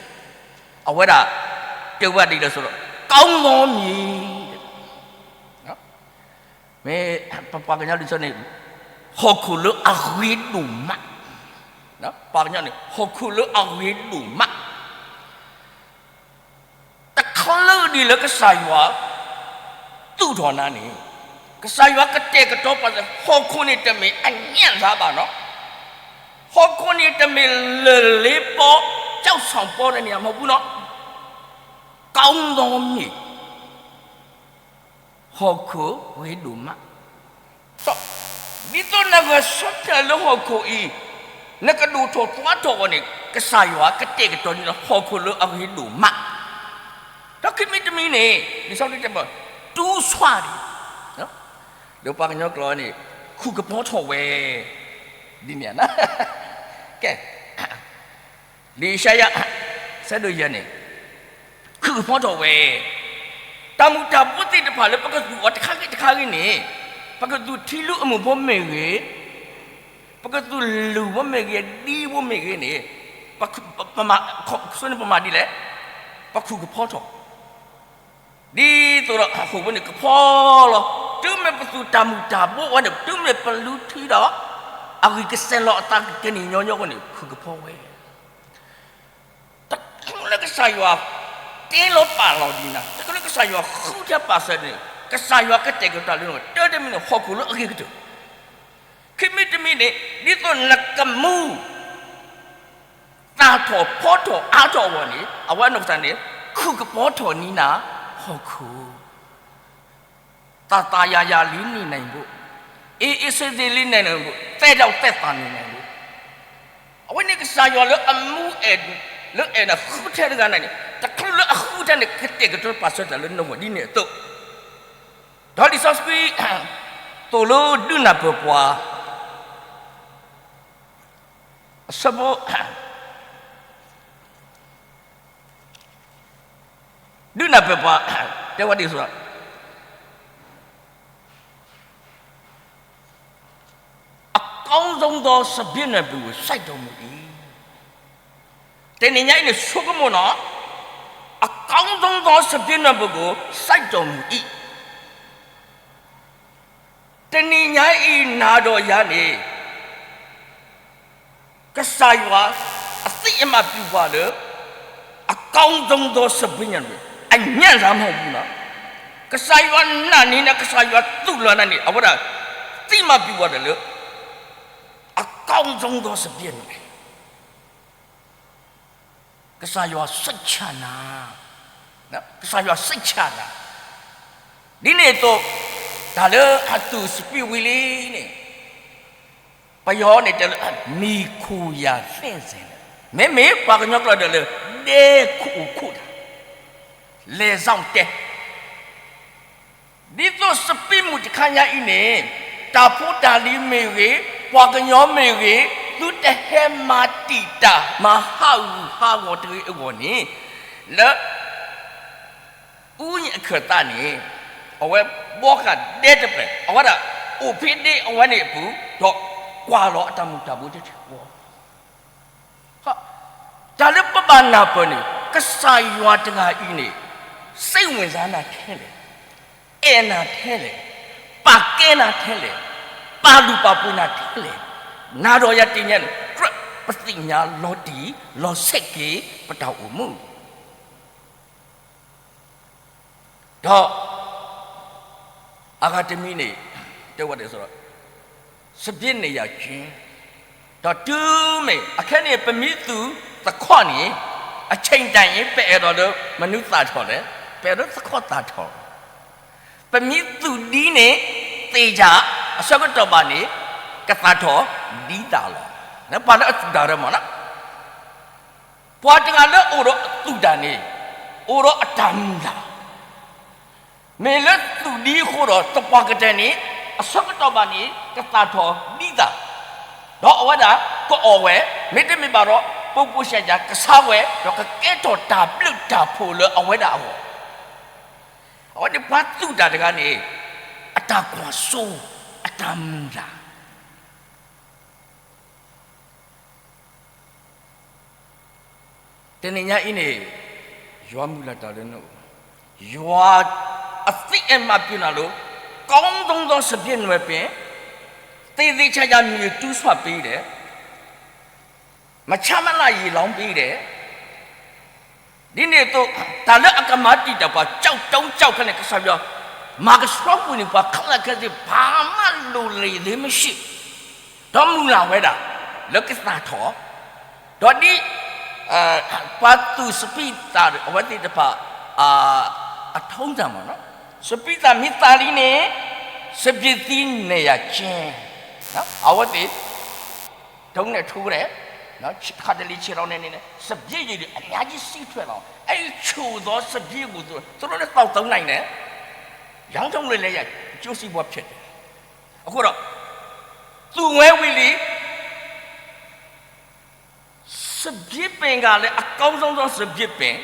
အဝဲဒၣ်တဲဝဲဒ်လဲၣ်အသိးဒီး, ကောင်းသောမြေ, မ့ၢ်ပပှၤကညီလံာ်စီဆှံန့ၣ်, ဟီၣ်ခိၣ်လၢအဂ့ၤဒိၣ်မး, ပှၤကညီန့ၣ် ဟီၣ်ခိၣ်လၢအဂ့ၤဒိၣ်မး တချုးဒံးလၢကစၢ်ယွၤသူၣ်ထီၣ်နၤန့ၣ်, ကစၢ်ယွၤကတဲာ်ကတီၤပာ်စၢၤ ဟီၣ်ခိၣ်န့ၣ်တမ့ၢ်အညၣ်သးဘၣ်နီၤ, ဟီၣ်ခိၣ်န့ၣ်တမ့ၢ်လၢၢ်လ့ပီ, ကျောက်ဆောင်ပေါ်တန့ၢ်မ့ၢ်ပူၤနီၤ, ကောင်းသောမြေ, ဟီၣ်ခိၣ်ဂ့ၤဒိၣ်မး ဒ်သိးနဂဲၤဆၢထၢၣ်လၢဟီၣ်ခိၣ်အံၤ, နကဒိၣ်ထီၣ်သွါထီၣ်အဂီၢ်န့ၣ်, ကစၢ်ယွၤကတဲာ်ကတီၤန့ၢ်လၢဟီၣ်ခိၣ်လၢအဂ့ၤဒိၣ်မး, ဒီးခံမံၤတမံၤန့ၣ်, လံာ်စီဆှံတဲ, တူးဆွါဒံး, ဒီးပှၤကညီကျိာ်န့ၣ်, ခုၣ်ကဖီထီၣ်ဝဲ, ဒ်န့ၣ်, ကဲ, လံာ်ယၡါယၤ ဆၢဒိၣ်ယဲၢ်န့ၣ်, ခုၣ်ကဖီထီၣ်ဝဲ, တၢ်မုၢ်တၢ်ဘိသ့ၣ်တဖၣ်လၢပကသူၣ်အီၤတခါဂ့ၤတခါဂ့ၤန့ၣ်, ပကသူၣ်ထံလုၢ်အမုၢ်ဖိမ့ၢ်ဂ့ၤ, ပကသူၣ်လုၢ်ဖိမ့ၢ်ဂ့ၤ, ဒံဖိမ့ၢ်ဂ့ၤန့ၣ်, ပမၤ, ဆိန့ၣ်ပမၤဒ်လဲၣ်, ပခုၣ်ကဖီထီၣ် ဒ်သိးဒီးဟီၣ်ခိၣ်ဖိန့ၣ်ကဖီလီၤ, တုၤမ့ၢ်ပသူၣ်တၢ်မုၢ်တၢ်ဘိဝဲန့ၣ်, တုၤမ့ၢ်ပလူထံဒီး, အဂံၢ်ကစဲးလီၤအသးကန့ၢ်ညီညီအဃိန့ၣ်, ခုၣ်ကဖီဝဲ, တချုးလၢကစၢ်ယွၤတဲလီၤပာ်လီၤဒံးနၤ, တချုးလၢကစၢ်ယွၤဃုထၢပာ်စၢၤန့ၣ်, ကစၢ်ယွၤကတဲာ်ကတီၤလၢနဂီၢ်, တၢ်တမံၤန့ၣ် ဟီၣ်ခိၣ်လၢအဂ့ၤကတၢၢ်, ခံမံၤတမံၤန့ၣ်, ဒ်သိးနကမူ သၣ်ထီၣ်ဖီထီၣ်အါထီၣ်အဂီၢ်န့ၣ်, အဝဲအနီၢ်ကစၢ်န့ၣ်, ခုၣ်ကဖီထီၣ်န့ၢ်နၤဟီၣ်ခိၣ်, သၣ်သၣ်ယၤယၤလံန့ၢ်နၤဘိ, အ့အ့စ့စ့လံန့ၢ်နၤဘိ, သဲဒီးသဲသၣ်န့ၢ်နၤဘိ, အဝဲန့ၣ်ကစၢ်ယွၤလၢအမူအဲၣ်, လၢအဲၣ်နၤဃုထၢတဂၤန့ၣ်, တချုးလၢအဃုထၢန့ၣ် ကတဲာ်ကတီၤပာ်စၢၤတၢ်လၢနဂီၢ်ဒ်န့ၣ်အသိး, ဒီးလံာ်စီဆှံ သိၣ်လိဒုးနၢ်ပၢၢ်ပှၤ အဆၢဖိ, ဒုးနၢ်ပၢၢ်ပှၤ, တဲဝဲဒ်သိး, အကောင်းဆုံးသော စပျစ်နွယ်ပူၤကို စိုက်တော်မူ၏. တနံၤညါအံၤန့ၣ် ဆိကမိၣ်နီၤ, အကောင်းဆုံးသော စပျစ်နွယ်ပူၤကို စိုက်တော်မူ၏. တနံၤညါအံၤ နၤဒီးယၤန့ၣ် ကစၢ်ယွၤအသံၣ်အမၤပျံၤပှၤလၢ အကောင်းဆုံးသော စပျစ်နွယ်ပူၤ, အညံ့သမျှမဟုတ်ဘူးနော်. ကစၢ်ယွၤနာ်န့ၢ်နၤ, ကစၢ်ယွၤသူၣ်လီၤနၤန့ၣ် အဝဲဒၣ်သံၣ်မၤပျံၤပှၤတၢ်လၢ အကောင်းဆုံးသော စပျစ်နွယ်ပူၤ ကစၢ်ယွၤစိတ်ချနၤ, ကစၢ်ယွၤစိတ်ချနၤ. ဒ်န့ၣ်အသိး တၢ်လၢအသူၣ်စပံးဝံၤလံန့ၣ် ပယီၤန့ၣ်တဲလၢ မှီခိုရာသင့်စေ, မ့မ့ၢ်ပှၤကညီကျိာ်ဒီးလၢ ဒဲခိၣ်အိၣ်ခိၣ်တၢ် လဲၤစောင့်တဲ ဒ်သိးစပံးမုၢ်တခါညါအံၤန့ၣ် တၢ်ဖိတၢ်လံၤမ့ၢ်ဂ့ၤ, ပှၤကညီမ့ၢ်ဂ့ၤ, သုတဟဲမၤတံာ်တာ် မၤဟးဂူာ်ဟးဂီၤတဂ့ၤအဂီၢ်န့ၣ် လၢ အူညၣ်အခၢၣ်သးန့ၣ် အဝဲဘှီဃာ်ဒဲတဖျၢၣ်, အဝဲဒၣ်အိၣ်ဖဲဒဲအဝဲန့ၣ်အပူၤ ဒီးကွၢ်လီၤအတၢ်မုၢ်တၢ်ဘိတထံၣ်ဃီ တၢ်လၢပဘၣ်နၢ်ပၢၢ်န့ၣ် ကစၢ်ယွၤတဂၤအံၤန့ၣ် စိတ်ဝင်စားနၤထဲလဲၣ်, အဲၣ်နၤထဲလဲၣ်, ပာ်ကဲနၤထဲလဲၣ်, ပာ်လုၢ်ပာ်ပှ့ၤနၤထဲလဲၣ်, နၤဒီးယၤတနံၤညါန့ၣ် ကြၢးပသ့ၣ်ညါလီၤတံၢ်လီၤဆဲးက့ၤ ပတၢ်အိၣ်မူ ဒီး အဂၤတမံၤန့ၣ် တဲဝဲဒ်သိးဒီး စပျစ်နံၣ်ယၤကၠ့ ဒီးတုၤမ့ၢ် အခဲန့ၣ် ပမ့ၢ်သူၣ်သခီၣ်န့ၣ် အဆ့ၣ်တၢ်အံၤ ပအဲၣ်ဒိးလၢမနုၤသၣ်ထီၣ်လဲၣ်, ပအဲၣ်ဒိးသခီၣ်သၣ်ထီၣ်, ပမ့ၢ်သူၣ်ဒ်န့ၣ် သ့ၣ်ညါ အဆၢကတီၢ်ဘၣ်န့ၣ် ကသၣ်ထီၣ်ဒ်သၣ်လီၤ. ပှၤလၢအသူၣ်တၢ်ရၢမးနီၤ ပှၤတဂၤလၢအအိၣ်ဒီးအသူၣ်တၢ်န့ၣ် အိၣ်ဒီးအတၢ်မုၢ်လၢ်, မ့ၢ်လၢသူၣ်ဒ်အဃိဒီး သပှၢ်ကတၢၢ်န့ၣ် အဆၢကတီၢ်ဘၣ်န့ၣ် ကသၣ်ထီၣ်ဒ်သၣ်, ဒီးအဝဲဒၣ်ကအီၣ်ဝဲ, မ့တမ့ၢ်ဘၣ်ဒီး ပူၤပူၤစဲးစဲးကဆါဝဲ, ဒီးကကဲထီၣ်တၢ်ဘျုးတၢ်ဖှိၣ်လၢအဝဲဒၣ်အဂီၢ်, အဝဲန့ၣ်ပှၤသူၣ်တၢ်တဂၤန့ၣ် အတၢ်ကွၢ်စိ အတၢ်မုၢ်လၢ် တနံၤညါအံၤန့ၣ် ယွၤမုၢ်လၢ်တၢ်လၢနအိၣ်, ယွၤအသ့အဲၣ်မၤပျီနၤလီၤ, ကောင်းသောသောစပျ့နွယ်ပင်, သေသေချာချာမြူတူးဆွပေးတယ်, မဆါမလရေလောင်းပေးတယ်, ဒ်န့ၣ်အသိး တၢ်လၢအကမၤတံာ်တာ်ပှၤ ကျောက်တုံးကျောက်ခဲန့ၣ် ကစၢ်ယွၤ မၤကဆှီကွံာ်န့ၢ်ပှၤခဲလၢာ်ခဲဆ့ ဘာမှလိုလေသေးမရှိ, ဒီးမုၢ်လၢ်ဝဲဒၣ် လၢကသၣ်ထီၣ်, ဒီးဒ် ပှၤသူၣ်စပံးသၣ် အဝဲသ့ၣ်တဖၣ် အထုံးတၢ်မ့ၢ်နီၤ, စပံးသၣ်မ့ၢ်သၣ်လံန့ၣ် စပျ့သံန့ၢ်ယၤကဲ, အဝဲသ့ၣ် ထုံးန့ၣ် ထုံးန့ၣ် တခါတလေဆဲးထီၣ်န့ၣ်န့ၣ် စပျ့ယံၤဒံး အများကြီးစီးထွက်လာအောင် အဲဒီချိုသောစပျ့ကို သူတို့လည်းသောက်သုံးနိုင်တယ်, ရောင်းထုတ်လို့လည်းရ အကျိုးစီးပွားဖြစ်တယ်, အဃိဒီး သူဝဲဝံၤလံ စပျ့ပင်ကလည်း အကောင်းဆုံးသောစပျ့ပင်,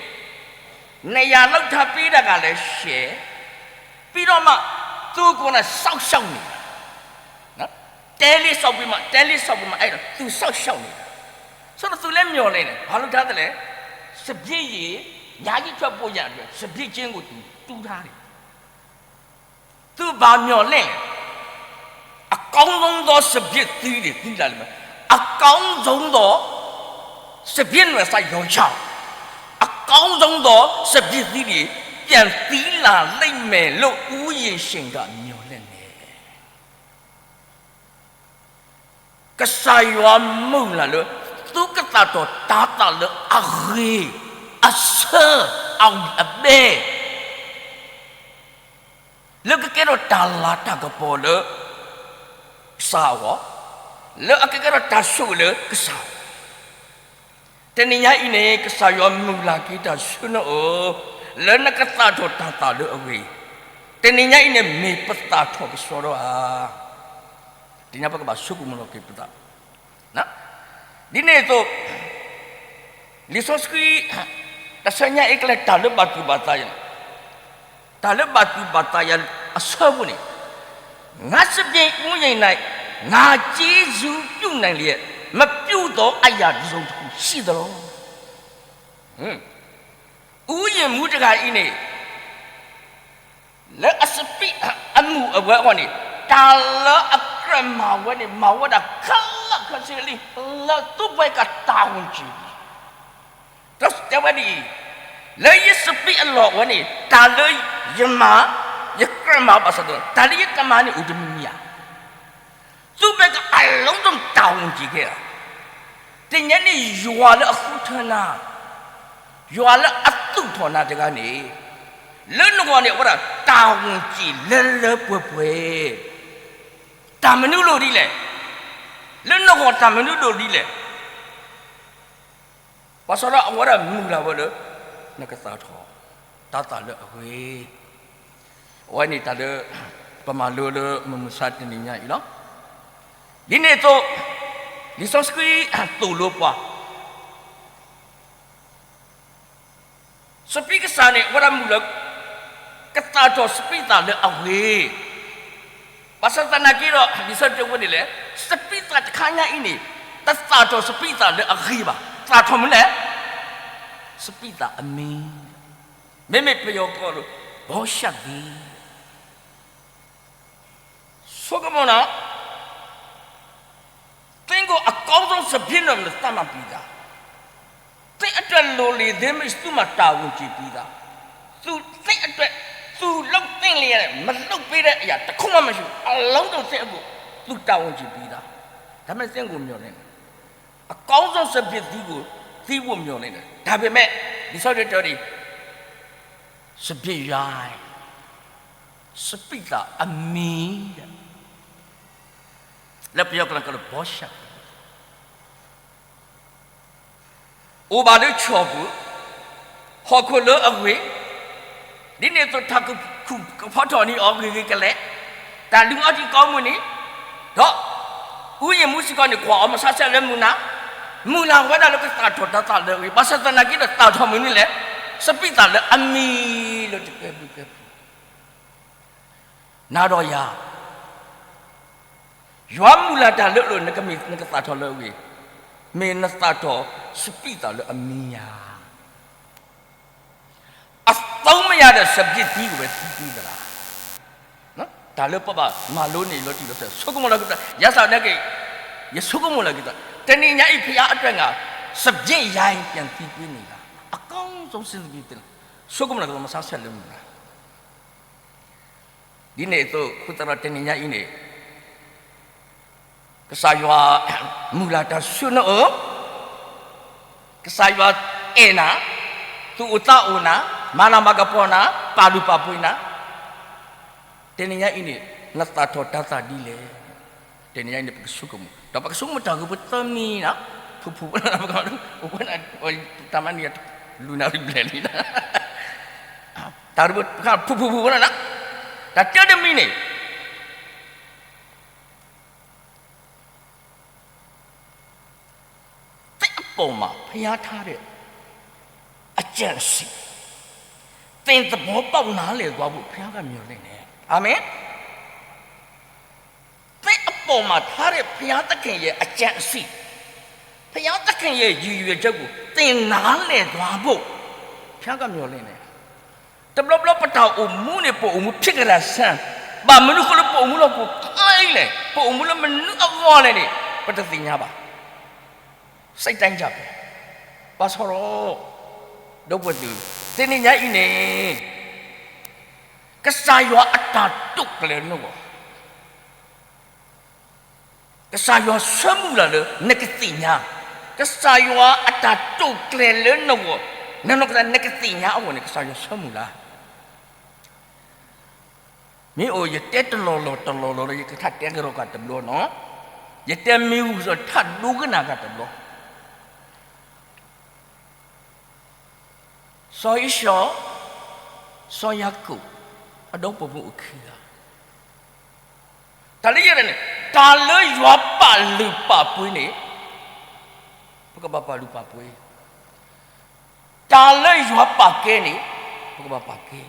နေရာလုပ်ထားပေးတာကလည်းရှယ်, ပြီးတော့မှ သူကိုယ်တိုင်စောင့်ရှောက်နေတာ, တဲလေးစောင့်ပြီးမှ တဲလေးစောင့်ပြီးမှ အဲ့တော့ သူစောင့်ရှောက်နေတာ, ဆိုတော့ သူလည်းမျှော်လင့်တယ်, ဘာလို့ထားသလဲ, စပျ့ရည် အများကြီးထွက်ဖို့ရန်အတွက် စပျ့ကျင်းကို သူတူးထားတယ်, သူဘာမျှော်လင့်လဲ, အကောင်းဆုံးသောစပျ့သီးတွေ သီးလာလိမ့်မယ်, အကောင်းဆုံးသောစပျ့နွယ်စရောင်ချောက်, အကောင်းဆုံးသောစပျ့သီးတွေ ပြန်သီးလာလိမ့်မယ်လို့ ဦးရေရှင်ကမျှော်လင့်တယ်. ကစၢ်ယွၤမုၢ်လၢ်လၢ သုကသၣ်ထီၣ်တၤသၣ်လၢအဂ့ၤ, အဆၢ, အဝံၣ်အဘဲ, လၢကကဲထီၣ်တၢ်လၤတၢ်ကပီၤလၢကစၢ်အဂီၢ်, လၢအကကဲထီၣ်တၢ်ဆိၣ်ဂ့ၤလၢကစၢ်အဂီၢ်, တနံၤညါအံၤန့ၣ် ကစၢ်ယွၤမုၢ်လၢ်က့ၤတၢ်ဆၢနအိၣ်, လၢနကသၣ်ထီၣ်တၤသၣ်လၢအဂ့ၤ, တနံၤညါအံၤန့ၣ် မ့ၢ်ပသၣ်ထီၣ်ကဆှီထီၣ်ဧါ, တနံၤညါပကဘၣ်ဆိကမိၣ်လီၤက့ၤပသး ဒ်န့ၣ်အသိး လံာ်စီဆှံ တဆၢညါအံၤကလဲၤ တၢ်လၢဘၣ်သူၣ်ဘၣ်သးယၤ, တၢ်လၢဘၣ်သူၣ်ဘၣ်သးယၤအဆၢဖိန့ၣ်, ငါစပျ့ဥယျာဉ်၌ ငါကျေးဇူးပြုနိုင်လျက် မပြုသောအရာတစ်စုံတစ်ခုရှိသလော. ဥယျာဉ်မှူးတဂၤအံၤန့ၣ် လၢအစပံးအမုၢ်အဝဲအဂီၢ်န့ၣ် တၢ်လၢအကြၢးမၤဝဲန့ၣ် မၤဝဲဒၣ်ခဲလၢာ်ခဲဆ့လံ, လၢသူပှၤကတၢ်ဂုာ်ကျဲၤ, ဒီးတဲဝဲဒ်အံၤ, လၢယစပံးအလီၢ်ဝဲန့ၣ် တၢ်လၢယမၤ, ယကြၢးမၤဘၣ်ဆၣ်ဒီး တၢ်လၢယတမၤန့ၣ်အိၣ်တမံၤမံၤဧါ. သူဘဲကအလုံးစုံတာဝန်ကျေခဲ့တာ, တနံၤညါန့ၣ် ယွၤလၢအဃုထၢနၤ, ယွၤလၢအသူၣ်ထီၣ်နၤတဂၤန့ၣ်, လၢနဂီၢ်န့ၣ် အဝဲဒၣ်တာဝန်ကျေလၢလၢပှဲၤပှဲၤ, တၢ်မနုၤလိၣ်ဒ်လဲၣ်, လၢနဂီၢ်တၢ်မနုၤဒိၣ်ဒ်လဲၣ် ဘၣ်ဆၣ်ဒီးအဝဲဒၣ်မုၢ်လၢ်ဝဲလၢ နကသၣ်ထီၣ်တၤသၣ်လၢအဂ့ၤ, အဝဲန့ၣ်တၢ်လၢ ပမၤလိလၢမုၢ်မဆါတနံၤညါအံၤလီၤ. ဒ်န့ၣ်အသိး လံာ်စီဆှံသိၣ်လိပှၤ စပံးကစၢ်န့ၣ် အဝဲဒၣ်မုၢ်လၢ် ကသၣ်ထီၣ်စပံးသၣ်လၢအဂ့ၤ, ဘၣ်ဆၣ်သနာ်က့ဒီး လံာ်စီဆှံတဲဝဲဒ်လဲၣ်, စပံးသၣ်တခါညါအံၤန့ၣ် တသၣ်ထီၣ်စပံးသၣ်လၢအဂ့ၤဘၣ်, သၣ်ထီၣ်မနုၤလဲၣ်, စပံးသၣ်အမံၤ, မ့မ့ၢ်ပယီၤကိးလၢ ဘောရှပ်သီး ဆိကမိၣ်နီၤ, သင်ကိုအကောင်းဆုံးစပျ့နွယ်မသတ်မှတ်ပြီးသား, သင့်အတွက်လိုလေသေးမရှိ သူ့မှာတာဝန်ကျေပြီးသား, သူသင့်အတွက် သူလုပ်သင့်လျက်မလုပ်ပေးတဲ့အရာတစ်ခုမှမရှိဘူး, အလုံးစုံသင့်အကို သူတာဝန်ကျေပြီးသား, ဒါပေမဲ့သင့်ကိုမျှော်လင့်တယ်, အကောင်းဆုံးစပျ့သီးကိုသီးဖို့မျှော်လင့်တယ်, ဒါပေမဲ့ လံာ်စီဆှံတဲဒီး စပျ့ရိုင်း စပံးသၣ်အမံၤ, လၢပယီၤကျိာ်ကလၢ ဘောရှပ်သီး အိၣ်ဘၣ်လၢဆီၣ်ပူၤ, ဟီၣ်ခိၣ်လၢအဂ့ၤ, ဒ်န့ၣ်အသိးတၢ်ကခူၣ်ကဖီထီၣ်န့ၢ်အီၤဂ့ၤဂ့ၤကလဲာ်, တၢ်လုၢ်အီၣ်ထံကီမုၢ်န့ၣ်, ဒီး အူယံၤမူစ့ၢ်ကီးန့ၣ် ကွၢ်အီၤမဆါဆဲးလၢမုၢ်နၤ, မုၢ်လၢ်ဝဲဒၣ်လၢကသၣ်ထီၣ်တၤသၣ်လၢအဂ့ၤ, ဘၣ်ဆၣ်သနာ်က့ဒီးသၣ်ထီၣ်မနုၤလဲၣ်, စပံးသၣ်လၢအမံၤလၢတကဲဘျုးကဲဖှိၣ် နၤဒီးယၤ, ယွၤမုၢ်လၢ်တၢ်လၢအလိၤ နကမ့ၢ်နကသၣ်ထီၣ်လၢအဂ့ၤ, မ့ၢ်နသၣ်ထီၣ်စပံးသၣ်လၢအမံၤဧါ. အသုံးမရတဲ့စပျစ်သီးကိုပဲသီးသီးသလား. တၢ်လၢပဘၣ်မၤလိန့ၢ်လီၤတံၢ်လီၤဆဲး ဆိကမိၣ်လီၤက့ၤသး ယၤသးဒၣ်က့ၤ ယဆိကမိၣ်လီၤက့ၤသး တနံၤညါအံၤ ဘုရားအတွက်ငါ စပျစ်ရာအံၤ ပြန်သီးသွီးနေလား အကောင်းဆုံးစပျစ်သီး ဆိကမိၣ်လီၤက့ၤသး မဆါဆဲးလၢမုၢ်နၤ ဒ်န့ၣ်အသိး အဃိသတးဒီးတနံၤညါအံၤန့ၣ် ကစၢ်ယွၤ မုၢ်လၢ်တၢ်ဆူနအိၣ်, ကစၢ်ယွၤအဲၣ်နၤ, သူၣ်အိၣ်သးအိၣ်နၤ, မၤလၤမၤကပီၤနၤ, ပာ်လုၢ်ပာ်ပှ့ၤနၤ, တနံၤညါအံၤန့ၣ် နသၣ်ထီၣ်တၤသၣ်ဒ်လဲၣ်. တနံၤညါအံၤန့ၣ် ပကဆိကမိၣ်, ဒီးပကဆိကမိၣ်တၢ်ဂ့ၢ်ပသၢမံၤန့ၣ်, ဖုၣ်ဖုၣ်ဝဲ, တၢ်မၤန့ၣ် လူၤနၤဘျဲၣ်လံ, တၢ်ဂ့ၢ်ပဖုၣ်ဖုၣ်ဝဲန့ၣ်, တၢ်တၢတမံၤန့ၣ် သင့်အပေါ်မှာ ဘုရားထားတဲ့ အကြံအစည် သင်သဘောပေါက်နားလည်သွားဖို့ ဘုရားကမျှော်လင့်တယ်။ အာမင်။ သင့်အပေါ်မှာထားတဲ့ ဘုရားသခင်ရဲ့ အကြံအစည် ဘုရားသခင်ရဲ့ ရည်ရွယ်ချက်ကို သင်နားလည်သွားဖို့ ဘုရားကမျှော်လင့်တယ်။ တဘျီဘျီပတၢ်အိၣ်မူန့ၣ် ပအိၣ်မူဖြစ်ကတၢ်ဆန်း, ဘၣ်မနုၤအဃိလၢပအိၣ်မူလီၤပူၤဖးအံၤလဲၣ်, ပအိၣ်မူလၢမနုၤအဂီၢ်လဲၣ်န့ၣ် ပတသ့ၣ်ညါဘၣ်. စိတ်တိုင်းကျပဲ. ဘၣ်ဆၣ်ဒီး ဒီပုၢ်ဝဲၢ်သ့ၣ်, တနံၤညါအံၤန့ၣ် ကစၢ်ယွၤအတၢ်တိာ်ကျဲၤနဂီၢ် ကစၢ်ယွၤဆၢမုၢ်လၢ်လၢနကသ့ၣ်ညါ, ကစၢ်ယွၤအတၢ်တိာ်ကျဲၤလၢနဂီၢ်, နနီၢ်ကစၢ်နကသ့ၣ်ညါအဂီၢ်န့ၣ် ကစၢ်ယွၤဆၢမုၢ်လၢ် မ့ၢ်အိၣ်ယတဲတလီၢ်လီၢ်တလီၢ်လီၢ်ဒီး ယကထါတဲကဒီးကတဘျီနီၤ, ယတဲမ့ၢ်ဝံၤဒီးထါဒိကနၣ်ကတဘျီ စီၤဧ့ၡီၤ, စီၤယၤကိာ်, အဒီပုၢ်ဝဲၢ်အိၣ်ခံဂၤ, တၢ်လၢယဲန့ၣ်, တၢ်လၢယွၤပာ်လုၢ်ပာ်ပှ့ၤန့ၣ်, ပကဘၣ်ပာ်လုၢ်ပာ်ပှ့ၤ, တၢ်လၢယွၤပာ်ကဲန့ၣ်, ပကဘၣ်ပာ်ကဲ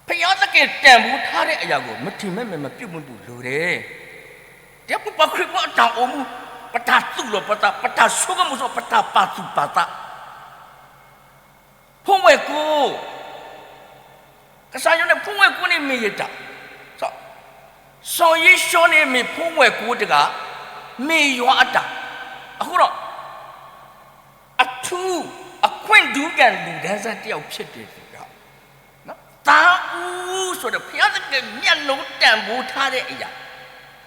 ဘုရားသခင်တန်ဖိုးထားတဲ့အရာကို မထီမဲ့မိန်မပြုတ်မှုဖို့လိုတယ်. တဲပပှၤခရံာ်ဖိအတၢ်အိၣ်မူ, ပတၢ်သူၣ်လီၤပသး, ပတၢ်ဆိကမိၣ်စီ, ပတၢ်ပာ်သူၣ်ပာ်သး, ဖိဝဲၢ်ကိ, ကစၢ်ယွၤန့ၣ် ဖိဝဲၢ်ကိန့ၣ်မ့ၢ်ယတၢ်, စီၤယ့ၣ်ၡူးန့ၣ်မ့ၢ်ဖိဝဲၢ်ကိတဂၤ, မ့ၢ်ယွၤအတၢ်, အဃိဒီး အထူးအခွင့်ထူးကျန်လူတန်းစားတစ်ယောက်ဖြစ်တယ်ဆိုတော့ သားဦးဆိုတဲ့ ဘုရားသခင်မျက်နှာတန်ဖိုးထားတဲ့အရာ,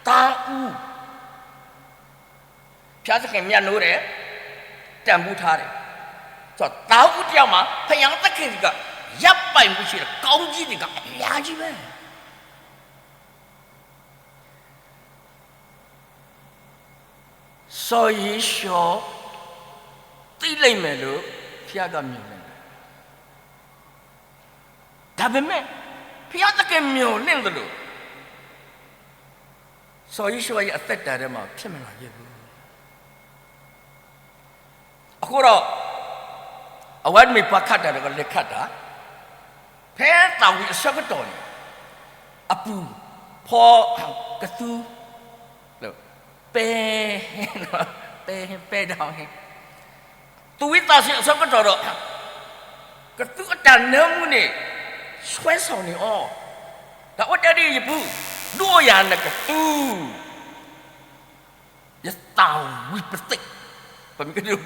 သားဦး, ဘုရားသခင်မျက်နှာတန်ဖိုးထားတယ်. ဆိုတော့ သားဦးတစ်ယောက်မှာ ဘုရားသခင်က ရပိုင်ခွင့်ရှိတဲ့ ကောင်းကြီးတွေက အများကြီးပဲ. စီၤယ့ၣ်ၡူး သိလိမ့်မယ်လို့ ဘုရားကမျှော်လင့်တယ်. ဒါပေမဲ့ ဘုရားသခင်မျှော်လင့်သလို စီၤယ့ၣ်ၡူးရဲ့အသက်တာထဲမှာ ဖြစ်မလာခဲ့ဘူး. အဃိဒီး အဝဲမ့ၢ်ပှၤခးတၢ်ဒီးကလဲၤခးတၢ်, ဖဲသးဝံၤအဆၢကတီၢ်န့ၣ် အပူၤဖီကသူ ပဲ, ပဲ, ပဲဒီး သူၣ်ဝံသးစူၤအဆၢကတီၢ်ဒီး ကသူအတၢ်နၢမူန့ၣ် ဆွဲဆောင်နေအီၤ, ဒီးအိၣ်တဲဒ်အံၤ ယပုၢ်, ဒိၣ်ယၤနကသူ ယသးဝံၣ်ပသ့ၣ်, ပမ့ၢ်ကဒုး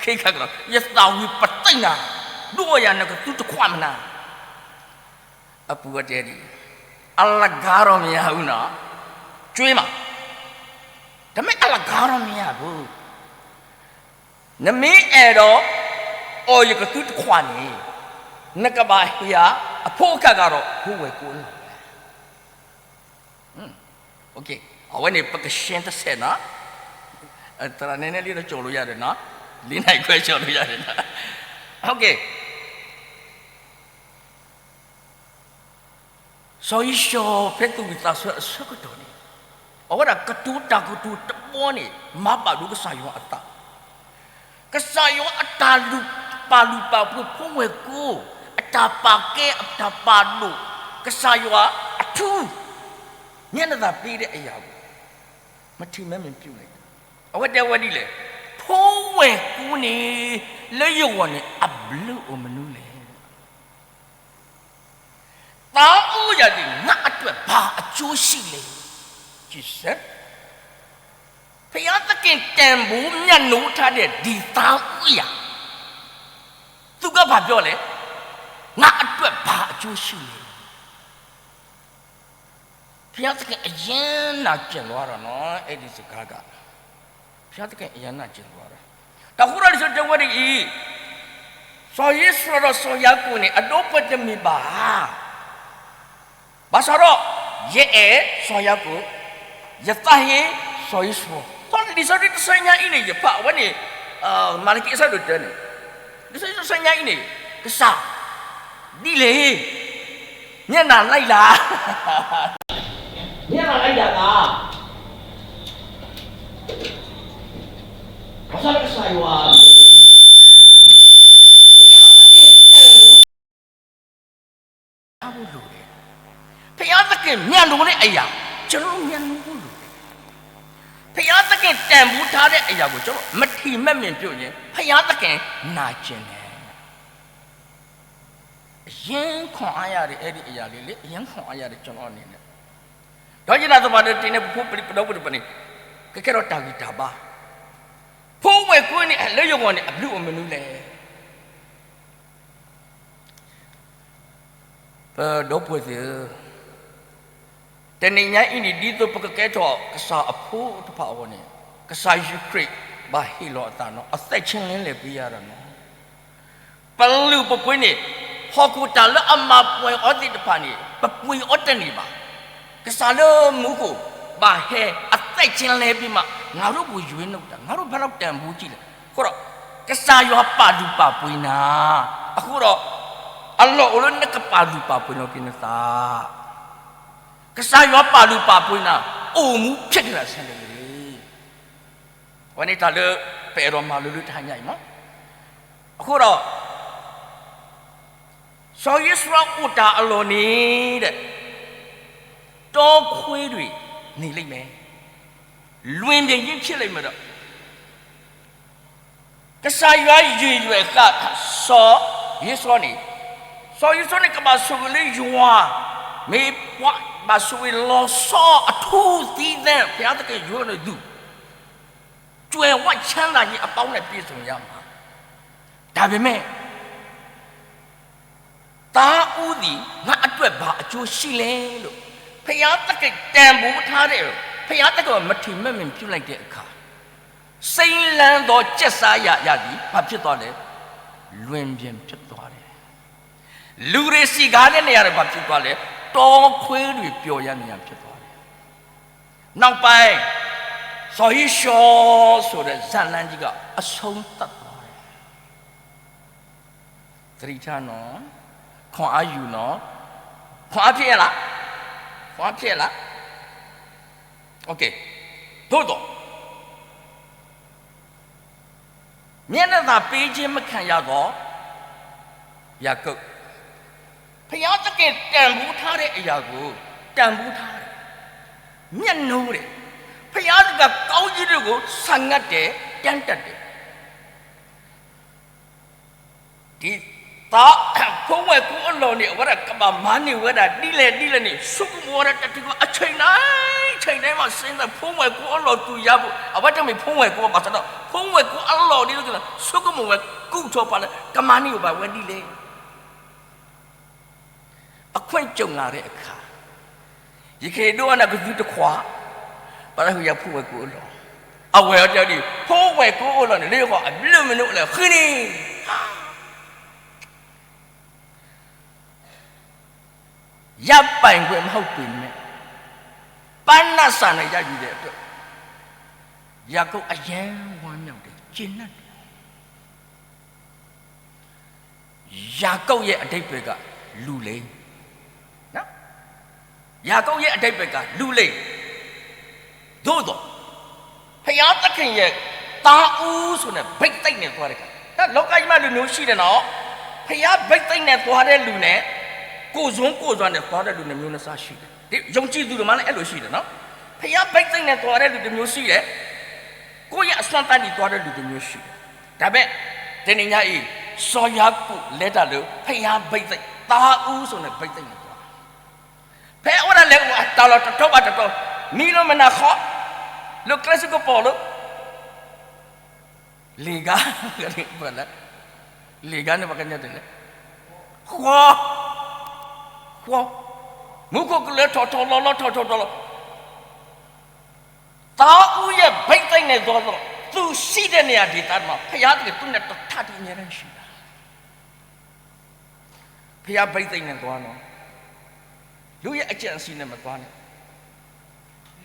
ခ့ခါကဒီး ယသးဝံၣ်ပသ့ၣ်နၤ, ဒိၣ်ယၤနကသူတခွးမနၤ. အပူၤဝဲတဲဒ်အံၤ, အလကားတော့မရဘူးနော်, ကၠွေးမး, ဒါပေမဲ့ အလကားတော့မရဘူး. နမ့ၢ်အဲၣ်ဒိး အီၣ်ယကသူတခွးန့ၣ်, နကဘၣ်ဟ့ၣ်ယၤ အဖိအခၣ်ဂၤဒီး ဖိဝဲၢ်ကိးလီၤ. အဝဲန့ၣ် ပကရှင်းတစဲးနီၤ, သရၣ်နဲနဲလံဒီး ကၠိၣ်လိယၤဒီးနီၤ, လေးနာရီခွဲကျော်လို့ရတယ်နော်။ Okay. စီၤယံၡီၤဖဲသူၣ်ဝံၣ်သးဆၢအဆၢကတီၢ်န့ၣ်, အဝဲဒၣ်ကတိၤတၢ်ကတိၤတဘီန့ၣ် မၤဘၣ်ဒိကစၢ်ယွၤအသး, ကစၢ်ယွၤအတၢ်လူၢ်ပာ်လုၢ်ပာ်ပှ့ၤဖိဝဲၢ်ကိ, အတၢ်ပာ်ကဲအတၢ်ပာ်ဒိၣ်, ကစၢ်ယွၤအထူ, မျက်နှာသာပေးတဲ့အရာကို မထီမဲ့မြင်ပြုလိုက်, အဝဲတဲဝဲဒ်လဲၣ်, ဖိဝဲၢ်ကိန့ၣ် လၢယဂီၢ်န့ၣ် အဘျုးအိၣ်မနုၤလဲၣ်. သားဦးရာသည် ငါ့အတွက် ဘာအကျိုးရှိလဲ. ဘုရားသခင် တန်ဖိုးမြတ်နိုးထားတဲ့ ဒီသားဦးရာ, သူက ဘာပြောလဲ, ငါ့အတွက် ဘာအကျိုးရှိလဲ. ဘုရားသခင် အရမ်းနာကျင်သွားတာနော်, အဲဒီစကားက, ဘုရားသခင် အရမ်းနာကျင်သွားတာ. တၢ်ဃိဒီး လံာ်စီဆှံတဲဝဲဒ်အံၤ, စီၤယိၤၡူဒီးစီၤယၤကိာ်န့ၣ် အဒီပုၢ်ဝဲၢ်တမ့ၢ်ဘၣ်ဧါ. ဘၣ်ဆၣ်ဒီး ယအဲၣ်စီၤယၤကိာ်, ယသးဟ့စီၤယိၤၡူ. လံာ်စီဆှံတဆၢညါအံၤန့ၣ် ယဖးအဝဲန့ၣ်, မၤလကံအဆၢဒိၣ်တၢန့ၣ်, လံာ်စီဆှံတဆၢညါအံၤန့ၣ်, ကစၢ်, ဒ်လဲၣ်, မျက်နှာလိုက်လား, မျက်နှာလိုက်တာက, ဘၣ်ဆၣ်ကစၢ်ယွၤ ဘုရားသခင် တန်ဖိုးထားဖို့လိုတယ်. ဘုရားသခင် မြတ်နိုးတဲ့အရာ, ကျွန်တော်တို့ မြတ်နိုးဖို့လိုတယ်. ဘုရားသခင် တန်ဖိုးထားတဲ့အရာကို ကျွန်တော် မထီမဲ့မြင်ပြုရင် ဘုရားသခင် နာကျင်တယ်. အရမ်းခွန်အားရတယ်, အဲဒီအရာလေးလေ, အရမ်းခွန်အားရတယ်, ကျွန်တော်အနေနဲ့. ဒီးယနာ်သပှၢ်ဒီး တ့ၢ်န့ၣ် ပဖိပလံၤပဒီပုၢ်ဝဲၢ်တဖၣ်န့ၣ်, ကကဲထီၣ်တၢ်ဂံၢ်တၢ်ဘါ, ဖိဝဲၢ်ကိန့ၣ် လၢယဂီၢ်န့ၣ် အဘျုးအိၣ်မနုၤလဲၣ်. ပဒီပုၢ်ဝဲၢ်သ့ၣ်ဧၢ, တနံၤညါအံၤန့ၣ် ဒ်သိးပကကဲထီၣ်ကစၢ်အဖိတဖၣ်အဂီၢ်န့ၣ်, ကစၢ်ယ့ၣ်ၡူးခရံာ်ဘၣ်ဟ့ၣ်လီၤအသးနီၤ, အသက်ချင်းလဲပေးရတာနီၤ. ပလုၢ်ပပှ့ၤန့ၣ်, ဟီၣ်ခိၣ်တၢ်လၢအမၤပှဲၤအီၤသ့ၣ်တဖၣ်န့ၣ် ပပှ့ၤအီၤတန့ၢ်ဘၣ်. ကစၢ်လၢမူခိၣ် ဘၣ်ဟဲအသက်ချင်းလဲပေးမှာ, ငါတို့ကိုရွေးနှုတ်တာ, ငါတို့ဘယ်လောက်တန်ဖိုးကြီးလဲ. အဃိဒီး ကစၢ်ယွၤပာ်လုၢ်ပာ်ပှ့ၤနၤ, အဃိဒီး အလီၢ်အိၣ်လၢနကပာ်လုၢ်ပာ်ပှ့ၤလီၤက့ၤနသး, ကစၢ်ယွၤပာ်လုၢ်ပာ်ပှ့ၤနၤ, အိၣ်မူဖျဲးတဂၤဆၢလၢၤဂ့ၤ. အဝဲန့ၣ်တၢ်လၢ ပအဲၣ်ဒိးမၤလိလၢတဟါညါအံၤမး. အဃိဒီး စီၤယိၤၡူအိၣ်တၢ်အလီၢ်န့ၣ်ဒီး တောခွေးတွေ နေလိမ့်မယ်, လွင်ပြင်ကြီး ဖြစ်လိမ့်မယ်ဒီး ကစၢ်ယွၤယုၢ်ယွဲၢ်ဃာ်စီၤယိၤၡူန့ၣ်, စီၤယိၤၡူန့ၣ် ကဘၣ်ဆိၣ်ဂ့ၤလၢယွၤ, မ့ၢ်ပှၤဘၣ်ဆိၣ်ဂ့ၤလီၤဆီအထူ သီးသန့်, ဘုရားသခင်ယွၤန့ၣ်သူ ကြွယ်ဝချမ်းသာခြင်းအပေါင်းနဲ့ ပြည့်စုံရမှာ. ဒါပေမဲ့ သားဦးသည် ငါ့အတွက် ဘာအကျိုးရှိလဲလို့ ဘုရားသခင် တန်ဖိုးထားတဲ့, ဘုရားသခင်ကို မထီမဲ့မြင်ပြုလိုက်တဲ့အခါ, စိမ်းလန်းသော ကျက်စားရာရာသည် ဘာဖြစ်သွားလဲ, လွင်ပြင်ဖြစ်သွားတယ်. လူတွေစည်ကားတဲ့နေရာတွေ ဘာဖြစ်သွားလဲ, တောခွေးတွေ ပျော်ရတဲ့နေရာ ဖြစ်သွားတယ်. နောက်ပိုင်း စီၤယိၤၡူဆိုတဲ့ ဇာတ်လမ်းကြီးက အဆုံးသတ်သွားတယ်. သတိထားနော်, ခွန်အားယူနော်, ခွန်အားဖြစ်ရဲ့လား, ခွန်အားဖြစ်ရဲ့လား. Okay, သို့သော် မျက်နှာသာပေးခြင်း မခံရသော ယာကုပ်, ဘုရားသခင် တန်ဖိုးထားတဲ့အရာကို တန်ဖိုးထားတယ်, မြတ်နိုးတယ်, ဘုရားသခင် ကောင်းကြီးတွေကို ဆာငတ်တယ်, တန်းတက်တယ်. ဒ်သိး ဖိဝဲၢ်ကိအလီၢ်န့ၣ် အဝဲဒၣ်ကဘၣ်မၤန့ၢ်ဝဲဒၣ် ဒ်လဲၣ်ဒ်လဲၣ်န့ၣ် ဆိကမိၣ်ဝဲဒၣ်တထံၣ်ဃီ အချိန်တိုင်း, ချိန်တိုင်းမှာ စဉ်းစား ဖိဝဲၢ်ကိအလီၢ်သူၣ်ယၤပူၤ, အဝဲတမ့ၢ်ဖိဝဲၢ်ကိဘၣ်ဆၣ်ဒီး ဖိဝဲၢ်ကိအလီၢ်ဒ်သိး ဆိကမိၣ်ဝဲ ကူၣ်ထီၣ်ပာ်လၢ ကမၤန့ၢ်ဘၣ်ဝဲဒ်လဲၣ်. အခွင့်ကြုံလာတဲ့အခါ, ယကဟ့ၣ်ဒိးအနၢ်ကသူတခွါ, ဘၣ်တၢ်ဟ့ၣ်ယၤဖိဝဲၢ်ကိအလီၢ်, အဝဲအီၤတဲဒ်အံၤ, ဖိဝဲၢ်ကိအလီၢ်န့ၣ် လၢယဂီၢ်အဘျုးမနုၤလဲၣ် ဃ့န့ၣ် ရပိုင်ခွင့်မဟုတ်ပေမဲ့, ပန်းနံၣ်စံးန့ၣ် ရယူတဲ့အတွက် ယာကုပ်အရမ်းဝမ်းမြောက်တယ်, ကျေနပ်တယ်. ယၤကိာ်ယဲၢ်အဓိပ္ပာယ်က လူလိမ်. ယၤကိာ်ယဲၢ်အဓိပ္ပာယ်က လူလိမ်. သို့သော် ဘုရားသခင်ရဲ့ သားဦးဆိုတဲ့ ဘိသိက်နဲ့သွားတဲ့အခါ, တၢ်လောကကြီးမှာ လူမျိုးရှိတယ်နော်. ဘုရားဘိသိက်နဲ့သွားတဲ့လူနဲ့ ကိုယ်စွန့်ကိုယ်စွန့်နဲ့သွားတဲ့လူ နှစ်မျိုးနှစ်စားရှိတယ်. ယုံကြည်သူတွေမှာလည်း အဲ့လိုရှိတယ်နော်. ဘုရားဘိသိက်နဲ့သွားတဲ့လူတစ်မျိုးရှိတယ်. ကိုယ့်ရဲ့အစွမ်းသတ္တိသွားတဲ့လူတစ်မျိုးရှိတယ်. ဒါပေမဲ့ တနင်္ညါအံၤ စီၤယၤကိာ်လဲၤတၢ်လၢ ဘုရားဘိသိက်, သားဦးဆိုတဲ့ ဘိသိက်နဲ့သွား. ဖဲအဝဲဒၣ်လဲၤအိၣ်အတၢ်လီၢ်တတီၤဘၣ်တတီၤ, မံလိမနၤဃီ, လၢကျဲစကပီၤလၢ လ့ၤဂၤ, လ့ၤဂၤန့ၣ်ပှၤကညီတဲလဲၣ်, ဃီ, ဃီ, မူခိၣ်ကလၢထီၣ်ထီၣ်လီၤလီၤ ထီၣ်ထီၣ်လီၤလီၤ. သားဦးရဲ့ဘိသိက်နဲ့သွားတော့ သူရှိတဲ့နေရာဒေသမှာ ဘုရားသခင်သူနဲ့တထပ်တည်းအမြဲတမ်းရှိတာ. ဘုရားဘိသိက်နဲ့သွားနော်. လူရဲ့အကြံအစည်နဲ့မသွားနဲ့.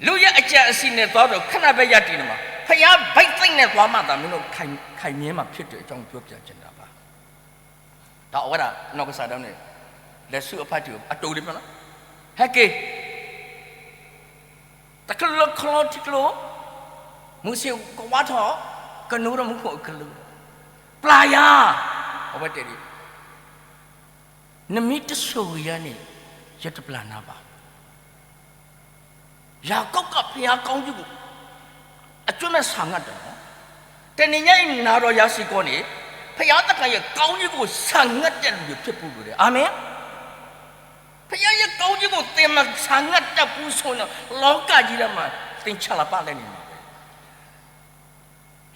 လူရဲ့အကြံအစည်နဲ့သွားတော့ ခဏပဲရပ်တည်နေမှာ. ဘုရားဘိသိက်နဲ့သွားမှသာ မင်းတို့ခိုင်, ခိုင်မြဲမှာဖြစ်တဲ့အကြောင်းကို ပြောပြချင်တာပါ. ဒီးအဝဲဒၣ်နီၢ်ကစၢ်ဒၣ်န့ၣ် လဲၤဆူအဖါတံၢ်အတိၢ်လံမနီၤ, ဟဲက့ၤ တကလၢခီလီထံကျိ, မုၢ်ဆ့ၣ်ကဝါထီၣ်, ကနိဒီးမူခိၣ်အကလုာ်, ပျၢ်ယၤ, အဝဲတဲဒ်အံၤ, နမ့ၢ်တဆိၣ်ဂ့ၤယၤန့ၣ် ယတပျၢ်နၤဘၣ်. ယာကုပ်က ဘုရားကောင်းကြီးကို အကျိုးမဲ့ဆာငတ်တယ်နော်. တနင်္ညါအံၤ နၤဒီးယၤစ့ၢ်ကီးန့ၣ် ဘုရားသခင်ရဲ့ကောင်းကြီးကို ဆာငတ်တဲ့လူတွေဖြစ်ဖို့လိုတယ်. အာမင်. ဘုရားရဲ့ကောင်းကြီးကို သင်မဆာငတ်တတ်ဘူးဆိုရင် လောကကြီးထဲမှာ သင်ချလပလဲနေမှာပဲ.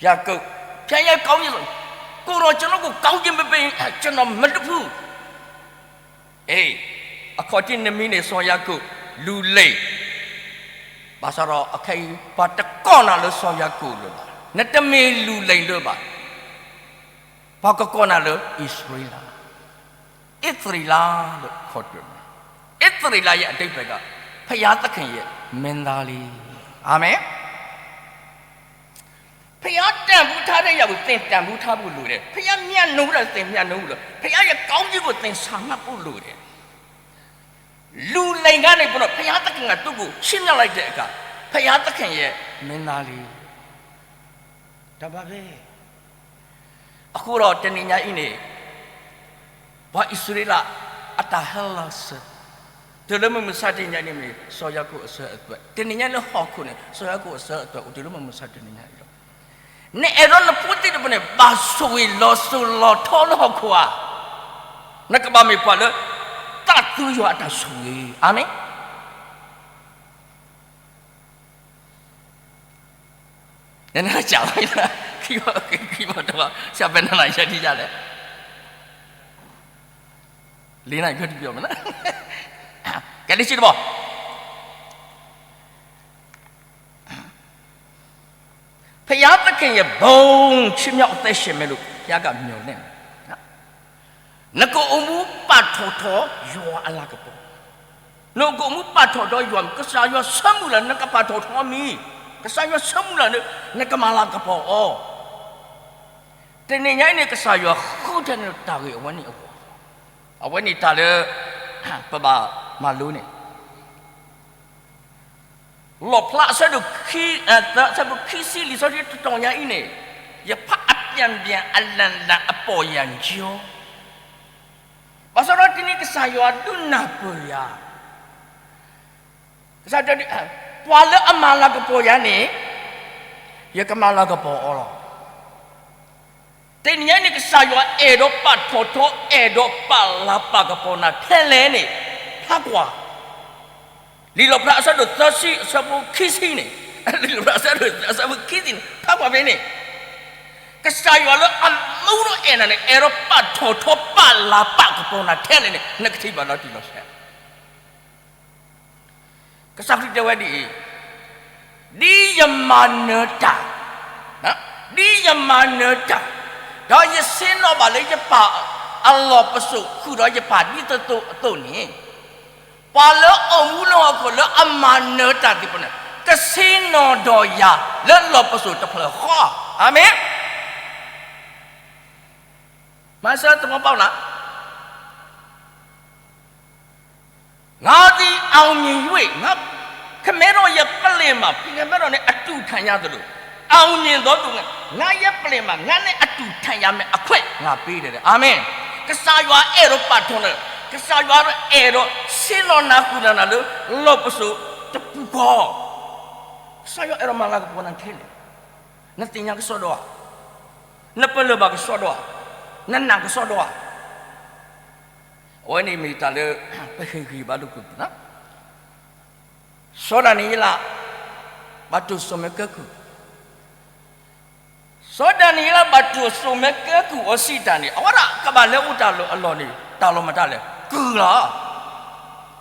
ယာကုပ်, ဘုရားရဲ့ကောင်းကြီးဆို, ကိုယ်တော်ကျွန်တော်ကို ကောင်းကြီးမပေးရင် ကျွန်တော်မလွတ်ဘူး. အခီၣ်ထံးနမံၤန့ၣ် စီၤယၤကိာ် လူလိမ်, ဘၣ်ဆၣ်ဒီးအခဲအံၤ ပှၤတကိးနၤလၢစီၤယၤကိာ်လၢၤဘၣ်, နတမ့ၢ်လူလိမ်လၢၤဘၣ်, ပှၤကကိးနၤလၢအံၣ်စရ့လး, အံၣ်စရ့လးလၢခီၣ်တၢၢ်, အံၣ်စရ့လးရဲ့အဓိပ္ပာယ်က ဘုရားသခင်ရဲ့မင်းသားလေး. အာမင်. ဘုရားတန်ဖိုးထားတဲ့ຢာ်ကို သင်တန်ဖိုးထားဖို့လိုတယ်. ဘုရားမြတ်နိုးတာ သင်မြတ်နိုးဖို့လိုတယ်. ဘုရားရဲ့ကောင်းကြီးကို သင်ဆာငတ်ဖို့လိုတယ်. လူလိမ်ကနေပြီးတော့ ဘုရားသခင်ကသူ့ကိုချီးမြှောက်လိုက်တဲ့အခါ ဘုရားသခင်ရဲ့မင်းသားလေး, ဒါပါပဲ. အဃိဒီးတနံၤညါအံၤန့ၣ် ပှၤအံၣ်စရ့လးအတၢ်ဟဲလီၤစၢၤ တုၤလၢမုၢ်မဆါတနံၤညါအံၤန့ၣ်မ့ၢ် စီၤယၤကိာ်အစၢၤအသွဲၣ်, တနံၤညါလၢဟီၣ်ခိၣ်န့ၣ် စီၤယၤကိာ်အစၢၤအသွဲၣ်အိၣ်တုၤလၢမုၢ်မဆါတနံၤညါအံၤလီၤ. နအဲၣ်ဒိးနဖိသ့ၣ်တဖၣ်န့ၣ် ဘၣ်ဆိၣ်ဂ့ၤလီၤစိၤလီၤထီလၢဟီၣ်ခိၣ်ဧါ, နကဘၣ်မ့ၢ်ပှၤလၢ သးသူယွၤအတၢ်ဆိၣ်ဂ့ၤ. အၤမ့ၣ်. နနစၢ်လီၤ, ခံဘီတဘီ, ဆၢပနၢ်လၢယဲဒ်ယလဲၣ်, လံနယဲဒ်ပျီမနုၤ, ကဲလၢခံတဘီ. ဘုရားသခင်ရဲ့ဘုန်းချီးမြှောက်အသက်ရှင်မယ်လို့ ဘုရားကမျှော်လင့်တယ်. နကအိၣ်မူပာ်ထီၣ်ထီယွၤအလၤကပီၤ, နကအိၣ်မူပာ်ထီၣ်ထီယွၤ, ကစၢ်ယွၤဆၢမုၢ်လၢ် နကပာ်ထီၣ်ထီမံၤ, ကစၢ်ယွၤဆၢမုၢ်လၢ် နကမၤလၤကပီၤအီၤ. တနံၤညါအံၤန့ၣ် ကစၢ်ယွၤဃုထၢန့ၢ်တၢ်ဂ့ၢ်အဝဲန့ၣ်အဂီၢ်, အဝဲန့ၣ်တၢ်လၢ ပဘၣ်မၤလိန့ၣ် လီၣ်ဖျါအဆၢဒိၣ်ခံ, အဆၢဖိခံဆံ လံာ်စီဆှံတတီၤညါအံၤန့ၣ်, ယဖးအပြန်ပြန် အလံလံ အပေါ်ယံကြောင်း, ဘၣ်ဆၣ်ဒီးတနံၤကစၢ်ယွၤဒုးနၢ်ပၢၢ်ယၤ, ကစၢ်ယွၤ, ပှၤလၢအမၤလၤကပီၤယၤန့ၣ် ယကမၤလၤကပီၤအီၤလီၤ. တနံၤညါန့ၣ် ကစၢ်ယွၤအဲၣ်ဒိးပာ်ထီၣ်ထီ အဲၣ်ဒိးပာ်လၤပာ်ကပီၤနၤထဲလဲၣ်န့ၣ် ဖးကွၢ်, လံာ်လီၣ်ဖျါအဆၢဒိၣ်သၢဆံ အဆၢဖိခံဆံန့ၣ်, လံာ်လီၣ်ဖျါအဆၢဒိၣ်သၢဆံ အဆၢဖိခံဆံန့ၣ် ဖးကွၢ်ဖဲန့ၣ်, ကစၢ်ယွၤလၢအမူဒီးအဲၣ်နၤန့ၣ် အဲၣ်ဒိးပာ်ထီၣ်ထီပာ်လၤပာ်ကပီၤနၤထဲလဲၣ်န့ၣ် နကထံၣ်ဘၣ်လီၤတံၢ်လီၤဆဲး. ကစၢ်ခရံာ်တဲဝဲဒ်အံၤ, ဒ်ယမၤနၢၤတၢ်, ဒ်ယမၤနၢၤတၢ်, ဒီးယဆ့ၣ်နီၤဘၣ်လၢယပၢ်အလီၢ်ပစိာ်ဃုာ်ဒီးယပၢ်ဒ်သိးသိးအသိးန့ၣ်, ပှၤလၢအအိၣ်မူလၢဟီၣ်ခိၣ်လၢအမၤနၢၤတၢ်သ့ၣ်တဖၣ်န့ၣ် ကဆ့ၣ်နီၤဒီးယၤလၢလီၢ်ပစိာ်တဖျၢၣ်ဃီ. အၤမ့ၣ်. မၤစၢၤသဝီပီၣ်နၤ ငါသည် အောင်မြင်၍ ငါ ခမဲထီၣ်ယပလ့ၢ်မး ဖဲမဲထီၣ်န့ၣ် အတူၢ်ထၣ်ညါသလိၤ, အောင်မြင်သောသူ ငါ ငါယပလ့ၢ်မး ငါန့ၣ်အတူၢ်ထၣ်ညါမ့ၢ် အခွဲး ငါပေးတယ်. အၤမ့ၣ်. ကစၢ်ယွၤအဲၣ်ဒိးပာ်ထီၣ်လၢ ကစၢ်ယွၤအဲၣ်ဒိးဆ့လီၤနၤဃုာ်လီၤနၤလၢ လီၢ်ပစိာ်တပူၤဃီ, ကစၢ်ယွၤအဲၣ်ဒိးမၤလၤကပီၤနၤထဲလဲၣ်, နသ့ၣ်ညါကစီဒီဧါ, နပလၢၢ်ဘၣ်ကစီဒီဧါ, နနာ်ကစီဒီဧါ. အဝဲန့ၣ်မ့ၢ်တၢ်လၢ ပဟ့ၣ်ဂံၢ်ဘါလိာ်ကွဲပူၤလီၤ. စီၤဒၤနံးယ့လး ဘၣ်တိၢ်စိၣ်မဲာ်ကဲကုၢ်, စီၤဒၤနံးယ့လးဘၣ်တိၢ်စိၣ်မဲာ်ကဲကုၢ်အီၤစံးတၢ်န့ၣ် အဝဲဒၣ်ကဘၣ်လဲၤအိၣ်တၢ်လီၢ်အလီၢ်န့ၣ် တၢ်လီၢ်မတၤလဲၣ်, ကုၢ်လီၤ.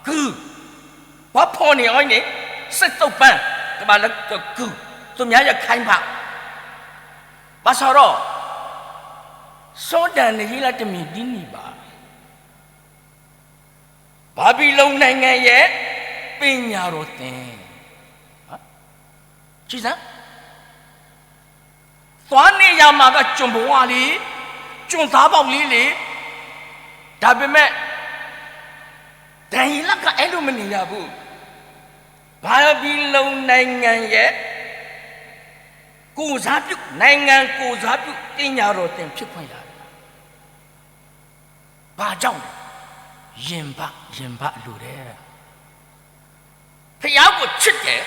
ကုၢ်, ပှၤဖီၣ်န့ၢ်အီၤန့ၣ် စ့းသိးပၢ်, ကဘၣ်လဲၤကုၢ်, သူများရခိုင်ဘၣ်. ဘၣ်ဆၣ်ဒီး စီၤဒၤနံးယ့လးတမ့ၢ်ဒ်န့ၣ်ဘၣ်. ဘာဘီလုန်နိုင်ငံရဲ့ ပညာတော်သင်, ကြည့်စမ်း, သွားနေရမှာက ကျွန်ဘဝလေး, ကျွန်သားပေါက်လေးလေ, ဒါပေမဲ့ ဒံယေလက အဲ့လိုမနေရဘူး. ဘာဘီလုန်နိုင်ငံရဲ့ ကိုယ်စားပြု, နိုင်ငံကိုယ်စားပြု ပညာတော်သင်ဖြစ်ခွင့်ရတယ်. ဘာကြောင့်လဲ? ရင်ဘတ်, ရင်ဘတ်လိုတယ်. ဘုရားကိုချစ်တယ်.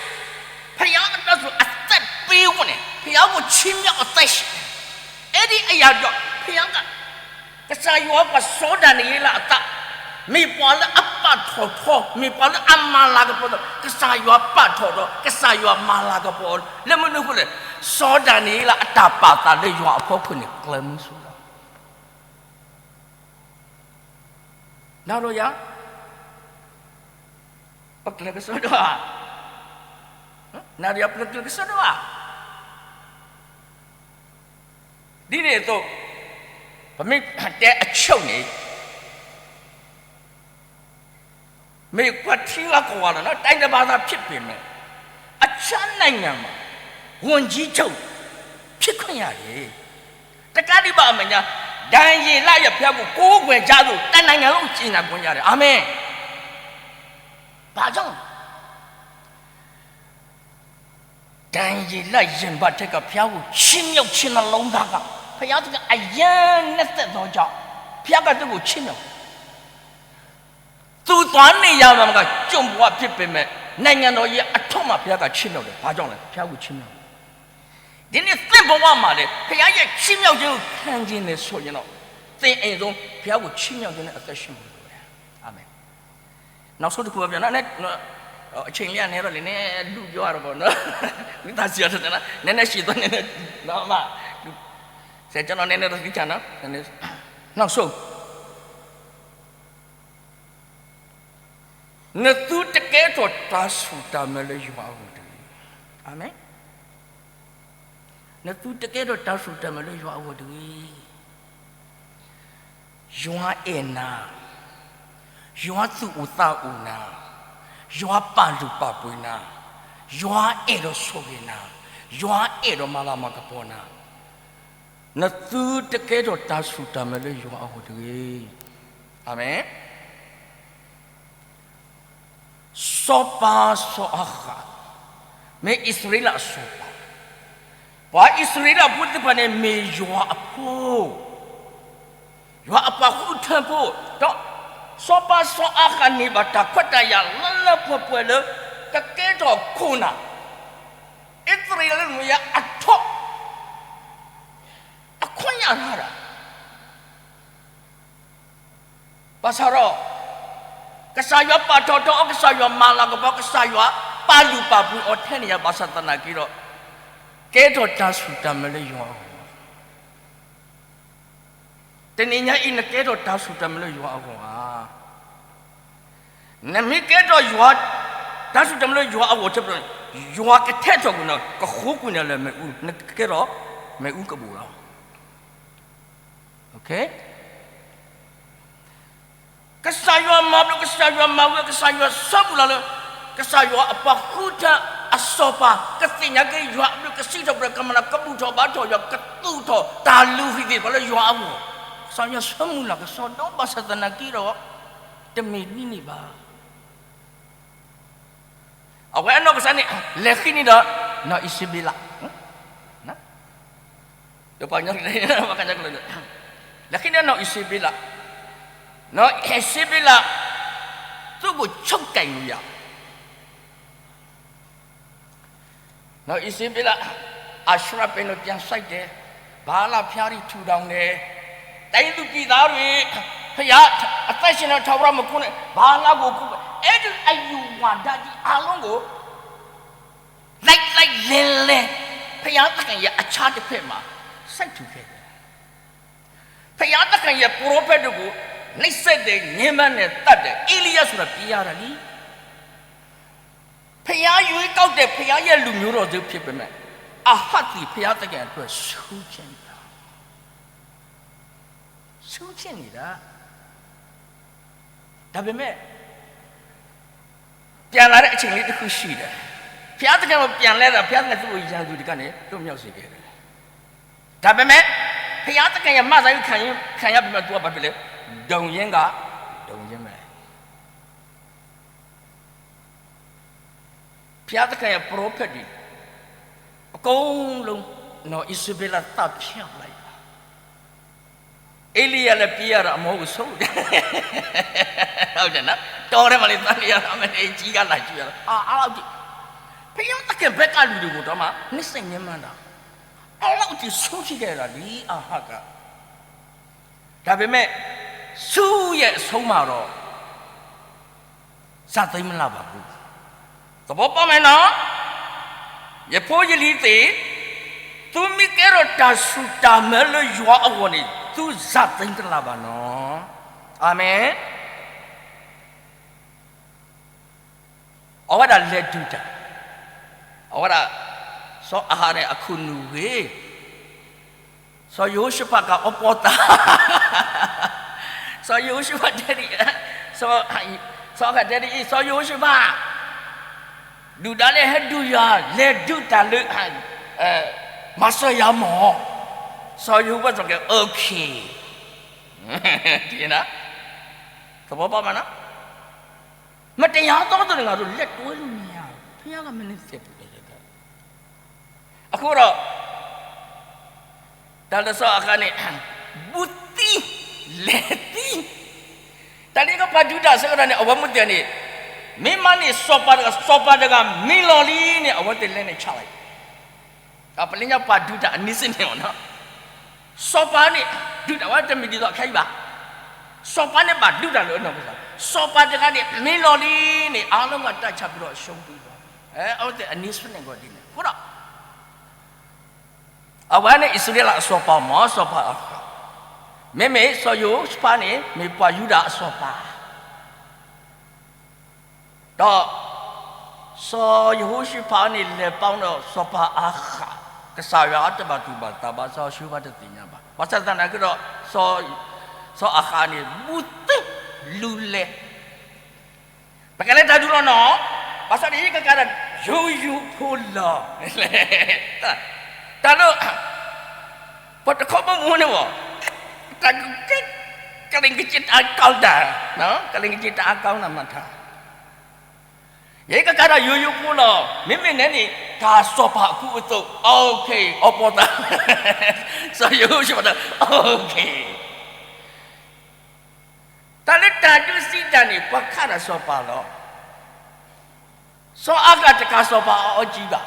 ဘုရားအတွက်ဆိုအသက်ပေးဖို့နဲ့ ဘုရားကိုချီးမြှောက်အသက်ရှင်တယ်. အဲ့ဒီအရာအတွက် ဘုရားက ကစၢ်ယွၤပှၤစီၤဒၤနံးယ့လးအသး မ့ၢ်ပှၤလၢအပာ်ထီၣ်ထီ, မ့ၢ်ပှၤလၢအမၤလၤကပီၤဒီး ကစၢ်ယွၤပာ်ထီၣ်ဒီး ကစၢ်ယွၤမၤလၤကပီၤ လၢမနုၤအဃိလဲၣ်, စီၤဒၤနံးယ့လးအတၢ်ပာ်သးလၢယွၤအဖီခိၣ်န့ၣ် ကျဲမုၢ်ဆူၣ်လီၤ. နၤဒီးယၤ ပကျဲကစီဒီဧါ, နၤဒီးယၤပကျဲကစီဒီဧါ. ဒ်န့ၣ်အသိး ပမ့ၢ်တဲအဆိန့ၣ် မ့ၢ်ကွၢ်ထံဂၤကဝီၤလီၤ, တိုင်းတပါးသာဖြစ်ပေမဲ့ အခြားနိုင်ငံမှာ ဝန်ကြီးချုပ် ဖြစ်ခွင့်ရတယ်. တကးဒံးဘၣ်အမဲာ်ညါ ဒံယေလရဲ့ဘုရားကို ကိုးကွယ်ကြလို့ တနိုင်ငံလုံး ကြေညာခွင့်ရတယ်. အာမင်. ဘာကြောင့်လဲ? ဒံယေလရင်ဘတ်ထဲက ဘုရားကိုချီးမြှောက်ခြင်းနှလုံးသားက ဘုရားသခင် အရမ်းနှစ်သက်သောကြောင့် ဘုရားက သူ့ကိုချီးမြှောက်တယ်. သူသွားနေရမှာက ကျွန်ဘဝဖြစ်ပေမဲ့ နိုင်ငံတော်ရဲ့အထွဋ်မှာ ဘုရားကချီးမြှောက်တယ်. ဘာကြောင့်လဲ? ဘုရားကိုချီးမြှောက်တယ်. ဒီနေ့သင့်ဘဝမှာလည်း ဘုရားရဲ့ချီးမြှောက်ခြင်းကိုခံချင်တယ်ဆိုရင်တော့ သင့်အိမ်ဆုံး ဘုရားကိုချီးမြှောက်ခြင်းနဲ့အသက်ရှင်ဖို့လိုတယ်. အာမင်. နောက်ဆုံးတစ်ခုပဲပြောနော်, အချိန်လေးကနည်းတော့လေ, နည်းဒုပြောရတော့ပေါ့နော်, ဝိသစီရတနာ, နည်းနည်းရှည်သွား, နည်းနည်း, နော်, မ, ဆရာကျွန်တော်နည်းနည်းတော့သိချင်နော်, နောက်ဆုံး. နသုတကဲထီၣ်တၢ်ဆူၣ်တၢ်မဲာ်လၢယွၤအဂီၢ်တဂ့ၤ. အာမင်. နသုတကဲထီၣ်တၢ်ဆူၣ်တၢ်မဲာ်လၢယွၤအဂီၢ်တဂ့ၤ. ယွၤအဲၣ်နၤ, ယွၤသူၣ်အိၣ်သးအိၣ်နၤ, ယွၤပာ်လုၢ်ပာ်ပှ့ၤနၤ, ယွၤအဲၣ်ဒိးဆိၣ်ဂ့ၤနၤ, ယွၤအဲၣ်ဒိးမၤလၤမၤကပီၤနၤ, နသုတကဲထီၣ်တၢ်ဆူၣ်တၢ်မဲာ်လၢယွၤအဂီၢ်တဂ့ၤ. အာမင်. စီၤပၤစီၤအၤဃး မ့ၢ်အံၣ်စရ့လးအစီၤပၤ, ပှၤအံၣ်စရ့လးဖိသ့ၣ်တဖၣ်န့ၣ် မ့ၢ်ယွၤအဖိ, ယွၤအပှၤဃုထၢဖိ, ဒီးစီၤပၤစီၤအၤဃးန့ၢ်ဘၣ်တၢ်ခွဲးတၢ်ယာ်လၢလၢပှဲၤပှဲၤလၢ ကကဲထီၣ်ခိၣ်နၢ် အံၣ်စရ့လးလၢနွံယၤအထိး, အခွဲးယာ်တၢ် ဘၣ်ဆၣ်ဒီး ကစၢ်ယွၤပာ်ထီၣ်ထီအီၤ, ကစၢ်ယွၤမၤလၤကပီၤ, ကစၢ်ယွၤပာ်လုၢ်ပာ်ပှ့ၤအီၤထဲန့ၣ်ယၤ, ဘၣ်ဆၣ်သနာ်က့ဒီး ကဲထီၣ်တၢ်ဆူၣ်တၢ်မဲာ်လၢယွၤအဂီၢ်. တနံၤညါအံၤ နကဲထီၣ်တၢ်ဆူၣ်တၢ်မဲာ်လၢယွၤအဂီၢ်ဧါ. နမ့ၢ်ကဲထီၣ်ယွၤ, တၢ်ဆူၣ်တၢ်မဲာ်လၢယွၤအဂီၢ် ယွၤကထဲထီၣ်ကွံာ်နၤ, ကဃိကွံာ်နၤလၢမ့ၣ်အူ, နကကဲထီၣ်မ့ၣ်အူကဘူးလီၤ. ကစၢ်ယွၤမၤဘျုး, ကစၢ်ယွၤမၤဝဲ, ကစၢ်ယွၤဆၢမုၢ်လၢ်လၢ ကစၢ်ယွၤအပှၤဃုထၢအစီၤပၤ ကသ့ၣ်ညါက့ၤယွၤအဘျုး, ကစံးထီၣ်ပတြၢၤ, ကမၤလၤကပီၤထီၣ်ဘါထီၣ်ယွၤ, ကသူၣ်ထီၣ်တၢ်လုၢ်ဟံၣ်သ့ၣ်တဖၣ်လၢယွၤအဂီၢ်, ကစၢ်ယွၤဆၢမုၢ်လၢ်ကစီဒီ, ဘၣ်ဆၣ်သနာ်က့ဒီး တမ့ၢ်ဒ်န့ၣ်ဘၣ်. အဝဲအနီၢ်ကစၢ်န့ၣ် လဲၤဃ့န့ၢ်ဒီး နီၢ်အံၣ်စဘ့လး, လဲၤဃ့န့ၢ်နီၢ်အံၣ်စဘ့လး, နီၢ်အံၣ်စဘ့လး သူ့ကိုချုပ်ကိုင်လို့ရ နီၢ်အံၣ်စဘ့လး အရှေ့ဘက်ကို ပြန်စိုက်တယ်, ဗာလဘုရားတွေထူထောင်တယ်, တိုင်းသူပြည်သားတွေ ဘုရား အသက်ရှင်တဲ့ ထာဝရမုတ်ခတ်နဲ့ ဗာလကို ကိုးကွယ်, အဲ့ဒီအယူဝါဒကြီးအားလုံးကို လိုက်လိုက်လဲလဲ ဘုရားသခင်ရဲ့ အခြားတစ်ဖက်မှာ စိုက်ထူခဲ့တယ်. ဘုရားသခင်ရဲ့ ပရောဖက်တို့ကို နှိပ်စက်တယ်, ညှဉ်းပန်းတယ်, သတ်တယ်. ဧလိယဆိုတာ ပြေးရတာလေ. ဘုရားရွေးကောက်တဲ့ ဘုရားရဲ့ လူမျိုးတော်သစ် ဖြစ်ပေမဲ့ အာဟပ်သည် ဘုရားသခင်အတွက် ဆူးညံ့တာ, ဆူးညံ့နေတာ. ဒါပေမဲ့ ပြန်လာတဲ့ အချိန်လေးတစ်ခုရှိတယ်. ဘုရားသခင်ကို ပြန်လဲတာ, ဘုရားသခင် သူ့ကို ရန်သူတွေကနေ လွတ်မြောက်စေခဲ့တယ်. ဒါပေမဲ့ ဘုရားသခင်ရဲ့ မစၢ်ခံရပေမဲ့ သူက ဘာဖြစ်လဲ? ဒုံရင်းက ဒုံရင်းပဲ. ဘုရားသခင်ရဲ့ ပရောဖက်တွေ အကုန်လုံး နီၢ်အံၣ်စဘ့လး သတ်ဖြတ်လိုက်တာ. ဧလိယလည်း ပြေးရတာ အမောကို ဆုတ်တယ်. ဟုတ်တယ်နော်, တောထဲမှာနေ သတ်နေရတာ, မင်းကြီးက လာကြည့်ရတာ, အာ, အဲ့လောက်ကြီး ဘုရားသခင်ဘက်က လူတွေကိုတောင်မှ နှိပ်စက်ညှဉ်းပန်းတာ, အဲ့လောက်ကြီး ဆိုးကြီးခဲ့တာ ဒီအာဟပ်က. ဒါပေမဲ့ သူ့ရဲ့အဆုံးမှာတော့ စံးသိမ်းမလာပါဘူး. သဘောပေါက်မယ်နော်? ယဖိယလံၤသ့ၣ်, သုမ့ၢ်ကဲထီၣ်တၢ်ဆူၣ်တၢ်မဲာ်လၢယွၤအဂီၢ်န့ၣ်, သုစံးသိမ်းတလၢ်ဘၣ်နီၤ. အၤမ့ၣ်. အဝဲဒၣ်လဲၤဒုးတၢ်, အဝဲဒၣ် စီၤအၤဟးန့ၣ် အခိၣ်နူာ်ဂ့ၤ, စီၤယဟိၤၡဖးက အီပီသး, စီၤယဟိၤၡဖးတဲဒ်အံၤ, စီၤအၤဟးတဲဒ်အံၤ, စီၤယဟိၤၡဖး, ဒုၣ်ဒါလဲၤဟဲဒုးယၤ, လဲၤဒုးတၢ်လၢ မၤစၢၤယၤမၢ်. စီၤယဟိၤၡဖးကဲ okay, သဘောပေါက်မလား. မတရားသောသူတွေ ငါတို့လက်တွဲလို့မရဘူး, ဘုရားက မနှစ်သက်ဘူး. အဃိဒီး တၢ်လၢစီၤအၤဟးန့ၣ် ဘူးသံ, လဲၤသံ, တၢ်လၢကပှၤဒုးတၢ်အဆၢကတီၢ်န့ၣ် အဝဲမ့ၢ်တဲန့ၣ်, မ့ၢ်မးန့ၣ် စီၤပၤတဂၤ, စီၤပၤတဂၤမ့ၢ်လီၤလံန့ၣ် အဝဲသ့ၣ်လဲၤန့ၣ်ဆါလီၤ. ပလၢညါပှၤဒုးတၢ် အနံၣ်စ့ၢ်န့ၣ်လီၤ. စီၤပၤန့ၣ် ဒုးတၢ်ဝဲတမ့ၢ်ဒ်သိးခဲအံၤဘၣ်. စီၤပၤန့ၣ်ဘၣ်ဒုးတၢ်လၢအနီၢ်ကစၢ်, စီၤပၤတဂၤန့ၣ် မ့ၢ်လီၤလံန့ၣ် အားလုံးက တၢ်ချပြးအရှုံးပေးသွား, အဝဲသ့ၣ်အနံၣ်စ့ၢ်န့ၣ်ဂီၢ်ဒ်န့ၣ်. အဃိဒီး အဝဲန့ၣ် အံၣ်စရ့လးအစီၤပၤမ့ၢ် စီၤပၤအၤဟး, မ့မ့ၢ်စီၤယဟိၤၡဖးန့ၣ် မ့ၢ်ပှၤယူဒၤအစီၤပၤ ဒီး စီၤယဟိၤၡဖးန့ၣ် လဲၤပာ်ဒီးစီၤပၤအၤဟး, ကစၢ်ယွၤတဘၣ်သူၣ်ဘၣ်သးဘၣ်, စီၤယဟိၤၡဖးတသ့ၣ်ညါဘၣ်. ဘၣ်ဆၣ်သနာ်က့ဒီး စီၤအၤဟးန့ၣ် ဘူးသ့လူၤလဲၤ ပကလဲၤတၢ်ဒုးလီၤနီၤ, ဘၣ်ဆၣ်ဒီးယကကးဒီး ယိယိဖိလီၤ. တၢ်လၢ ပတခီဘီမူန့ၣ်ဘၣ်, တၢ်ကကဲ ကလ့ၣ်ကစ့တၢ်အကီၢ်တၢ်, ကလ့ၣ်ကစ့တၢ်အကီၢ်နမၤထါ, ယကကးဒီးယိယိဖိလီၤ. မ့မ့ၢ်နဲန့ၣ် တၢ်စီၤပၤအကူအသိး okay, အီပီသး, စီၤယဟိၤၡဖးဒီး okay. တၢ်လၢတၢ်ဒုးစံးတၢ်န့ၣ် ပှၤခးတၢ်စီၤပၤလီၤ. စီၤအၤဟးတကးစီၤပၤအီၤအီကံဘၣ်.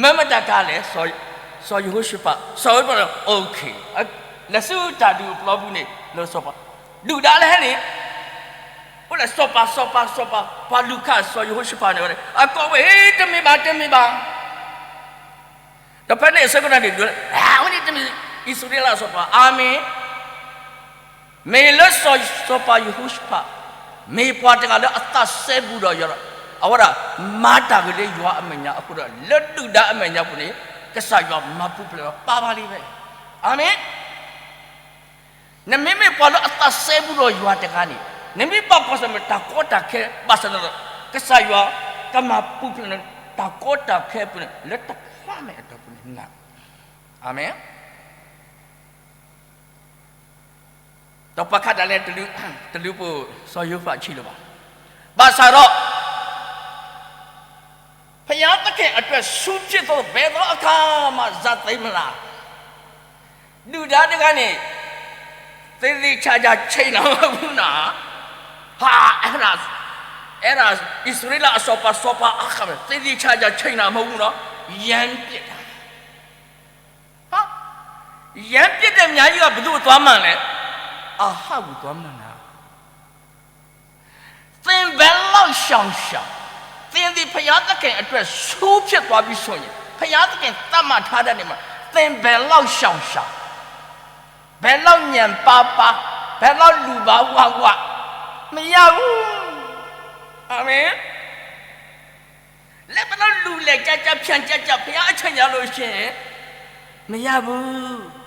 မ့မ့ၢ်တၢ်ကးလဲၣ်, စီၤယဟိၤၡဖး, စီၤယဟိၤၡဖးဒီး okay, လၢဆူတၢ်ဒုးအပျီပူၤန့ၣ် လၢစီၤပၤ, ဒုၣ်ဒါလၢဟဲန့ၣ်, အိၣ်လၢစီၤပၤ, စီၤပၤ, စီၤပၤ, ပှၤလူၤခးစီၤယဟိၤၡဖးန့ၣ်ဝဲ, အကိးဝဲ တမ့ၢ်ဘၣ်, တမ့ၢ်ဘၣ်. ဒီးဖဲန့ၣ်အဆၢကတီၢ်န့ၣ် ဒုးလၢ အဝဲန့ၣ်တမ့ၢ်အံၣ်စရ့လးအစီၤပၤ, အၤမ့ၣ်. မ့ၢ်လၢစီၤ, စီၤပၤယဟိၤၡဖး, မ့ၢ်ပှၤတဂၤလၢအသးစဲဘူးဒီးယွၤဒီး, အဝဲဒၣ်မၤတၢ်ဂ့ၤလၢယွၤအမဲာ်ညါအဃိဒီး လၢဒုၣ်ဒါအမဲာ်ညါပူၤန့ၣ် ကစၢ်ယွၤမၤပူၤဖျဲးဒီးပာ်ဖျါလံဝဲ, အၤမ့ၣ်. နမ့မ့ၢ်ပှၤလၢအသးစဲဘူးဒီးယွၤတဂၤန့ၣ်, နမ့ၢ်ဘၣ်ကွၢ်ဆၢၣ်မဲာ်တၢ်ကီတၢ်ခဲဘၣ်ဆၣ်ဒီး, ကစၢ်ယွၤကမၤပူၤဖျဲးနၤ တၢ်ကီတၢ်ခဲအပူၤန့ၣ် လၢတဖျါမဲာ်အတီၢ်ပူၤန့ၣ်, အၤမ့ၣ်. ဒီးပှၤခးတၢ်လဲၤတလုာ်ဖိ စီၤယိၤၡဖးအဆံးလီၤဘၣ်. ဘၣ်ဆၣ်ဒီး ဆူၣ်ဖျဲးသိး ဘဲသိးအခါမး စၢ်သ့မလၤ, ဒုၣ်ဒါတဂၤန့ၣ် သေသေချာချာ ချိန်တာမဟုတ်ဘူးနော်, ဟာ, အဲ့ဒါ, အဲ့ဒါ အစ္စရေးလအစော်ပါ, စော်ပါအခါပဲ, သေသေချာချာ ချိန်တာမဟုတ်ဘူးနော်, ရမ်းပစ်တာ. ဟာ, ရမ်းပစ်တဲ့ မြားကြီးက ဘယ်သူ့ကိုသွားမှန်လဲ? အာဟပ်ကို သွားမှန်တာ. သင်ဘယ်လောက်ရှောင်ရှောင်, သင်သည်ဘုရားသခင်အတွက်ဆူဖြစ်သွားပြီဆိုရင်, ဘုရားသခင်သတ်မှတ်ထားတဲ့နေ့မှာ, သင်ဘယ်လောက်ရှောင်ရှောင်, ဘယ်လောက်ညံပါပါ, ဘယ်လောက်လူပါဝဝ, မရဘူး. အာမင်. လက်ဘနွန်လူလဲကြကြဖြန့်ကြကြ ဘုရားအချိန်ရောက်လို့ရှိရင် မရဘူး.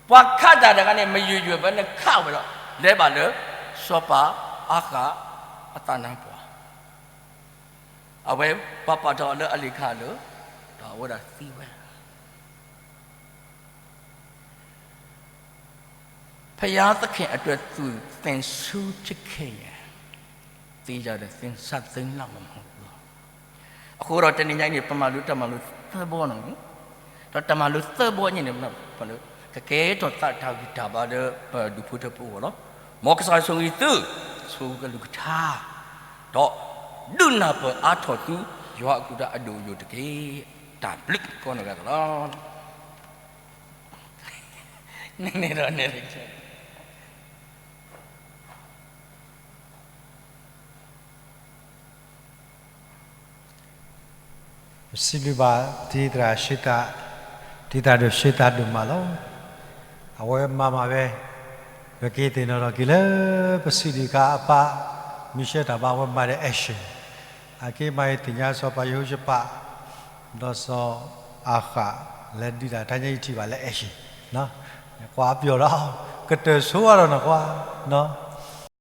ပှၤခးတၢ်တဂၤန့ၣ် မယုၢ်ယုၢ်ဘဲန့ၣ်ခးဝဲဒီး လဲၤဘၣ်လၢ စီၤပၤအၤဃးအသးနါပှၢ်, အဝဲပာ်ပာ်ထီၣ်လၢအလံၤခါလၢ ဒီးအဝဲဒၣ်သံဝဲ ဘုရားသခင်အတွက် သူသင်ဆူဖြစ်ခဲ့ရင် သေချာတယ်, သင်စသေလောက်မှာမဟုတ်ဘူး. အဃိဒီးတနံၤညါအံၤန့ၣ် ပမၤလိတၢ်မၤလိသၢဘီန့ၣ်, ဒီးတၢ်မၤလိသၢဘီညါန့ၣ် ကကဲထီၣ်သးတၢ်ဂံၢ်တၢ်ဘါလၢပဒူၣ်ဖိထၢဖိအဂီၢ်လီၤ. မ်ကစၢ်ယွၤဆိၣ်ဂ့ၤသု, ဆိၣ်ဂ့ၤကလုၢ်ကထါ, ဒီးဒုးနၢ်ပၢၢ်အါထီၣ်သု ယွၤအကလုၢ်ကထါအဒိၣ်အယိာ်တက့ၢ်. တၢ်ဘျုးကိးနီၢ်ဂၤသလီၤ. န့ၣ်န့ၣ်ဒီးန့ၣ် ပစံးဘျုးဘၣ် တံၤသရၣ်ရှ့သၣ်, တံၤသရၣ်ဒိၣ်ရှ့သၣ်ဒိၣ်မးလီၤ. အဝဲမၤမၤဝဲ, ပက့ၤသ့ၣ်နီၣ်ထီၣ်က့ၤလၢ ပစံးဒံးခါအပၢ် မံၤဆှၢတၢ်ဘါ အဝဲမၤဒီး action, အက့မၤအံၤသ့ၣ်ညါ စီၤပၤယဟိၤၡဖး ဒီးစီၤအၤဃး လဲၤဒုးတၢ်တနံၤအံၤထံၣ်ဘၣ်လၢ action, ကွၢ်ပျီၢ်ဒီး ကတၢၢ်ဆိအါထီၣ်နီၢ်ကွၢ်နီၤ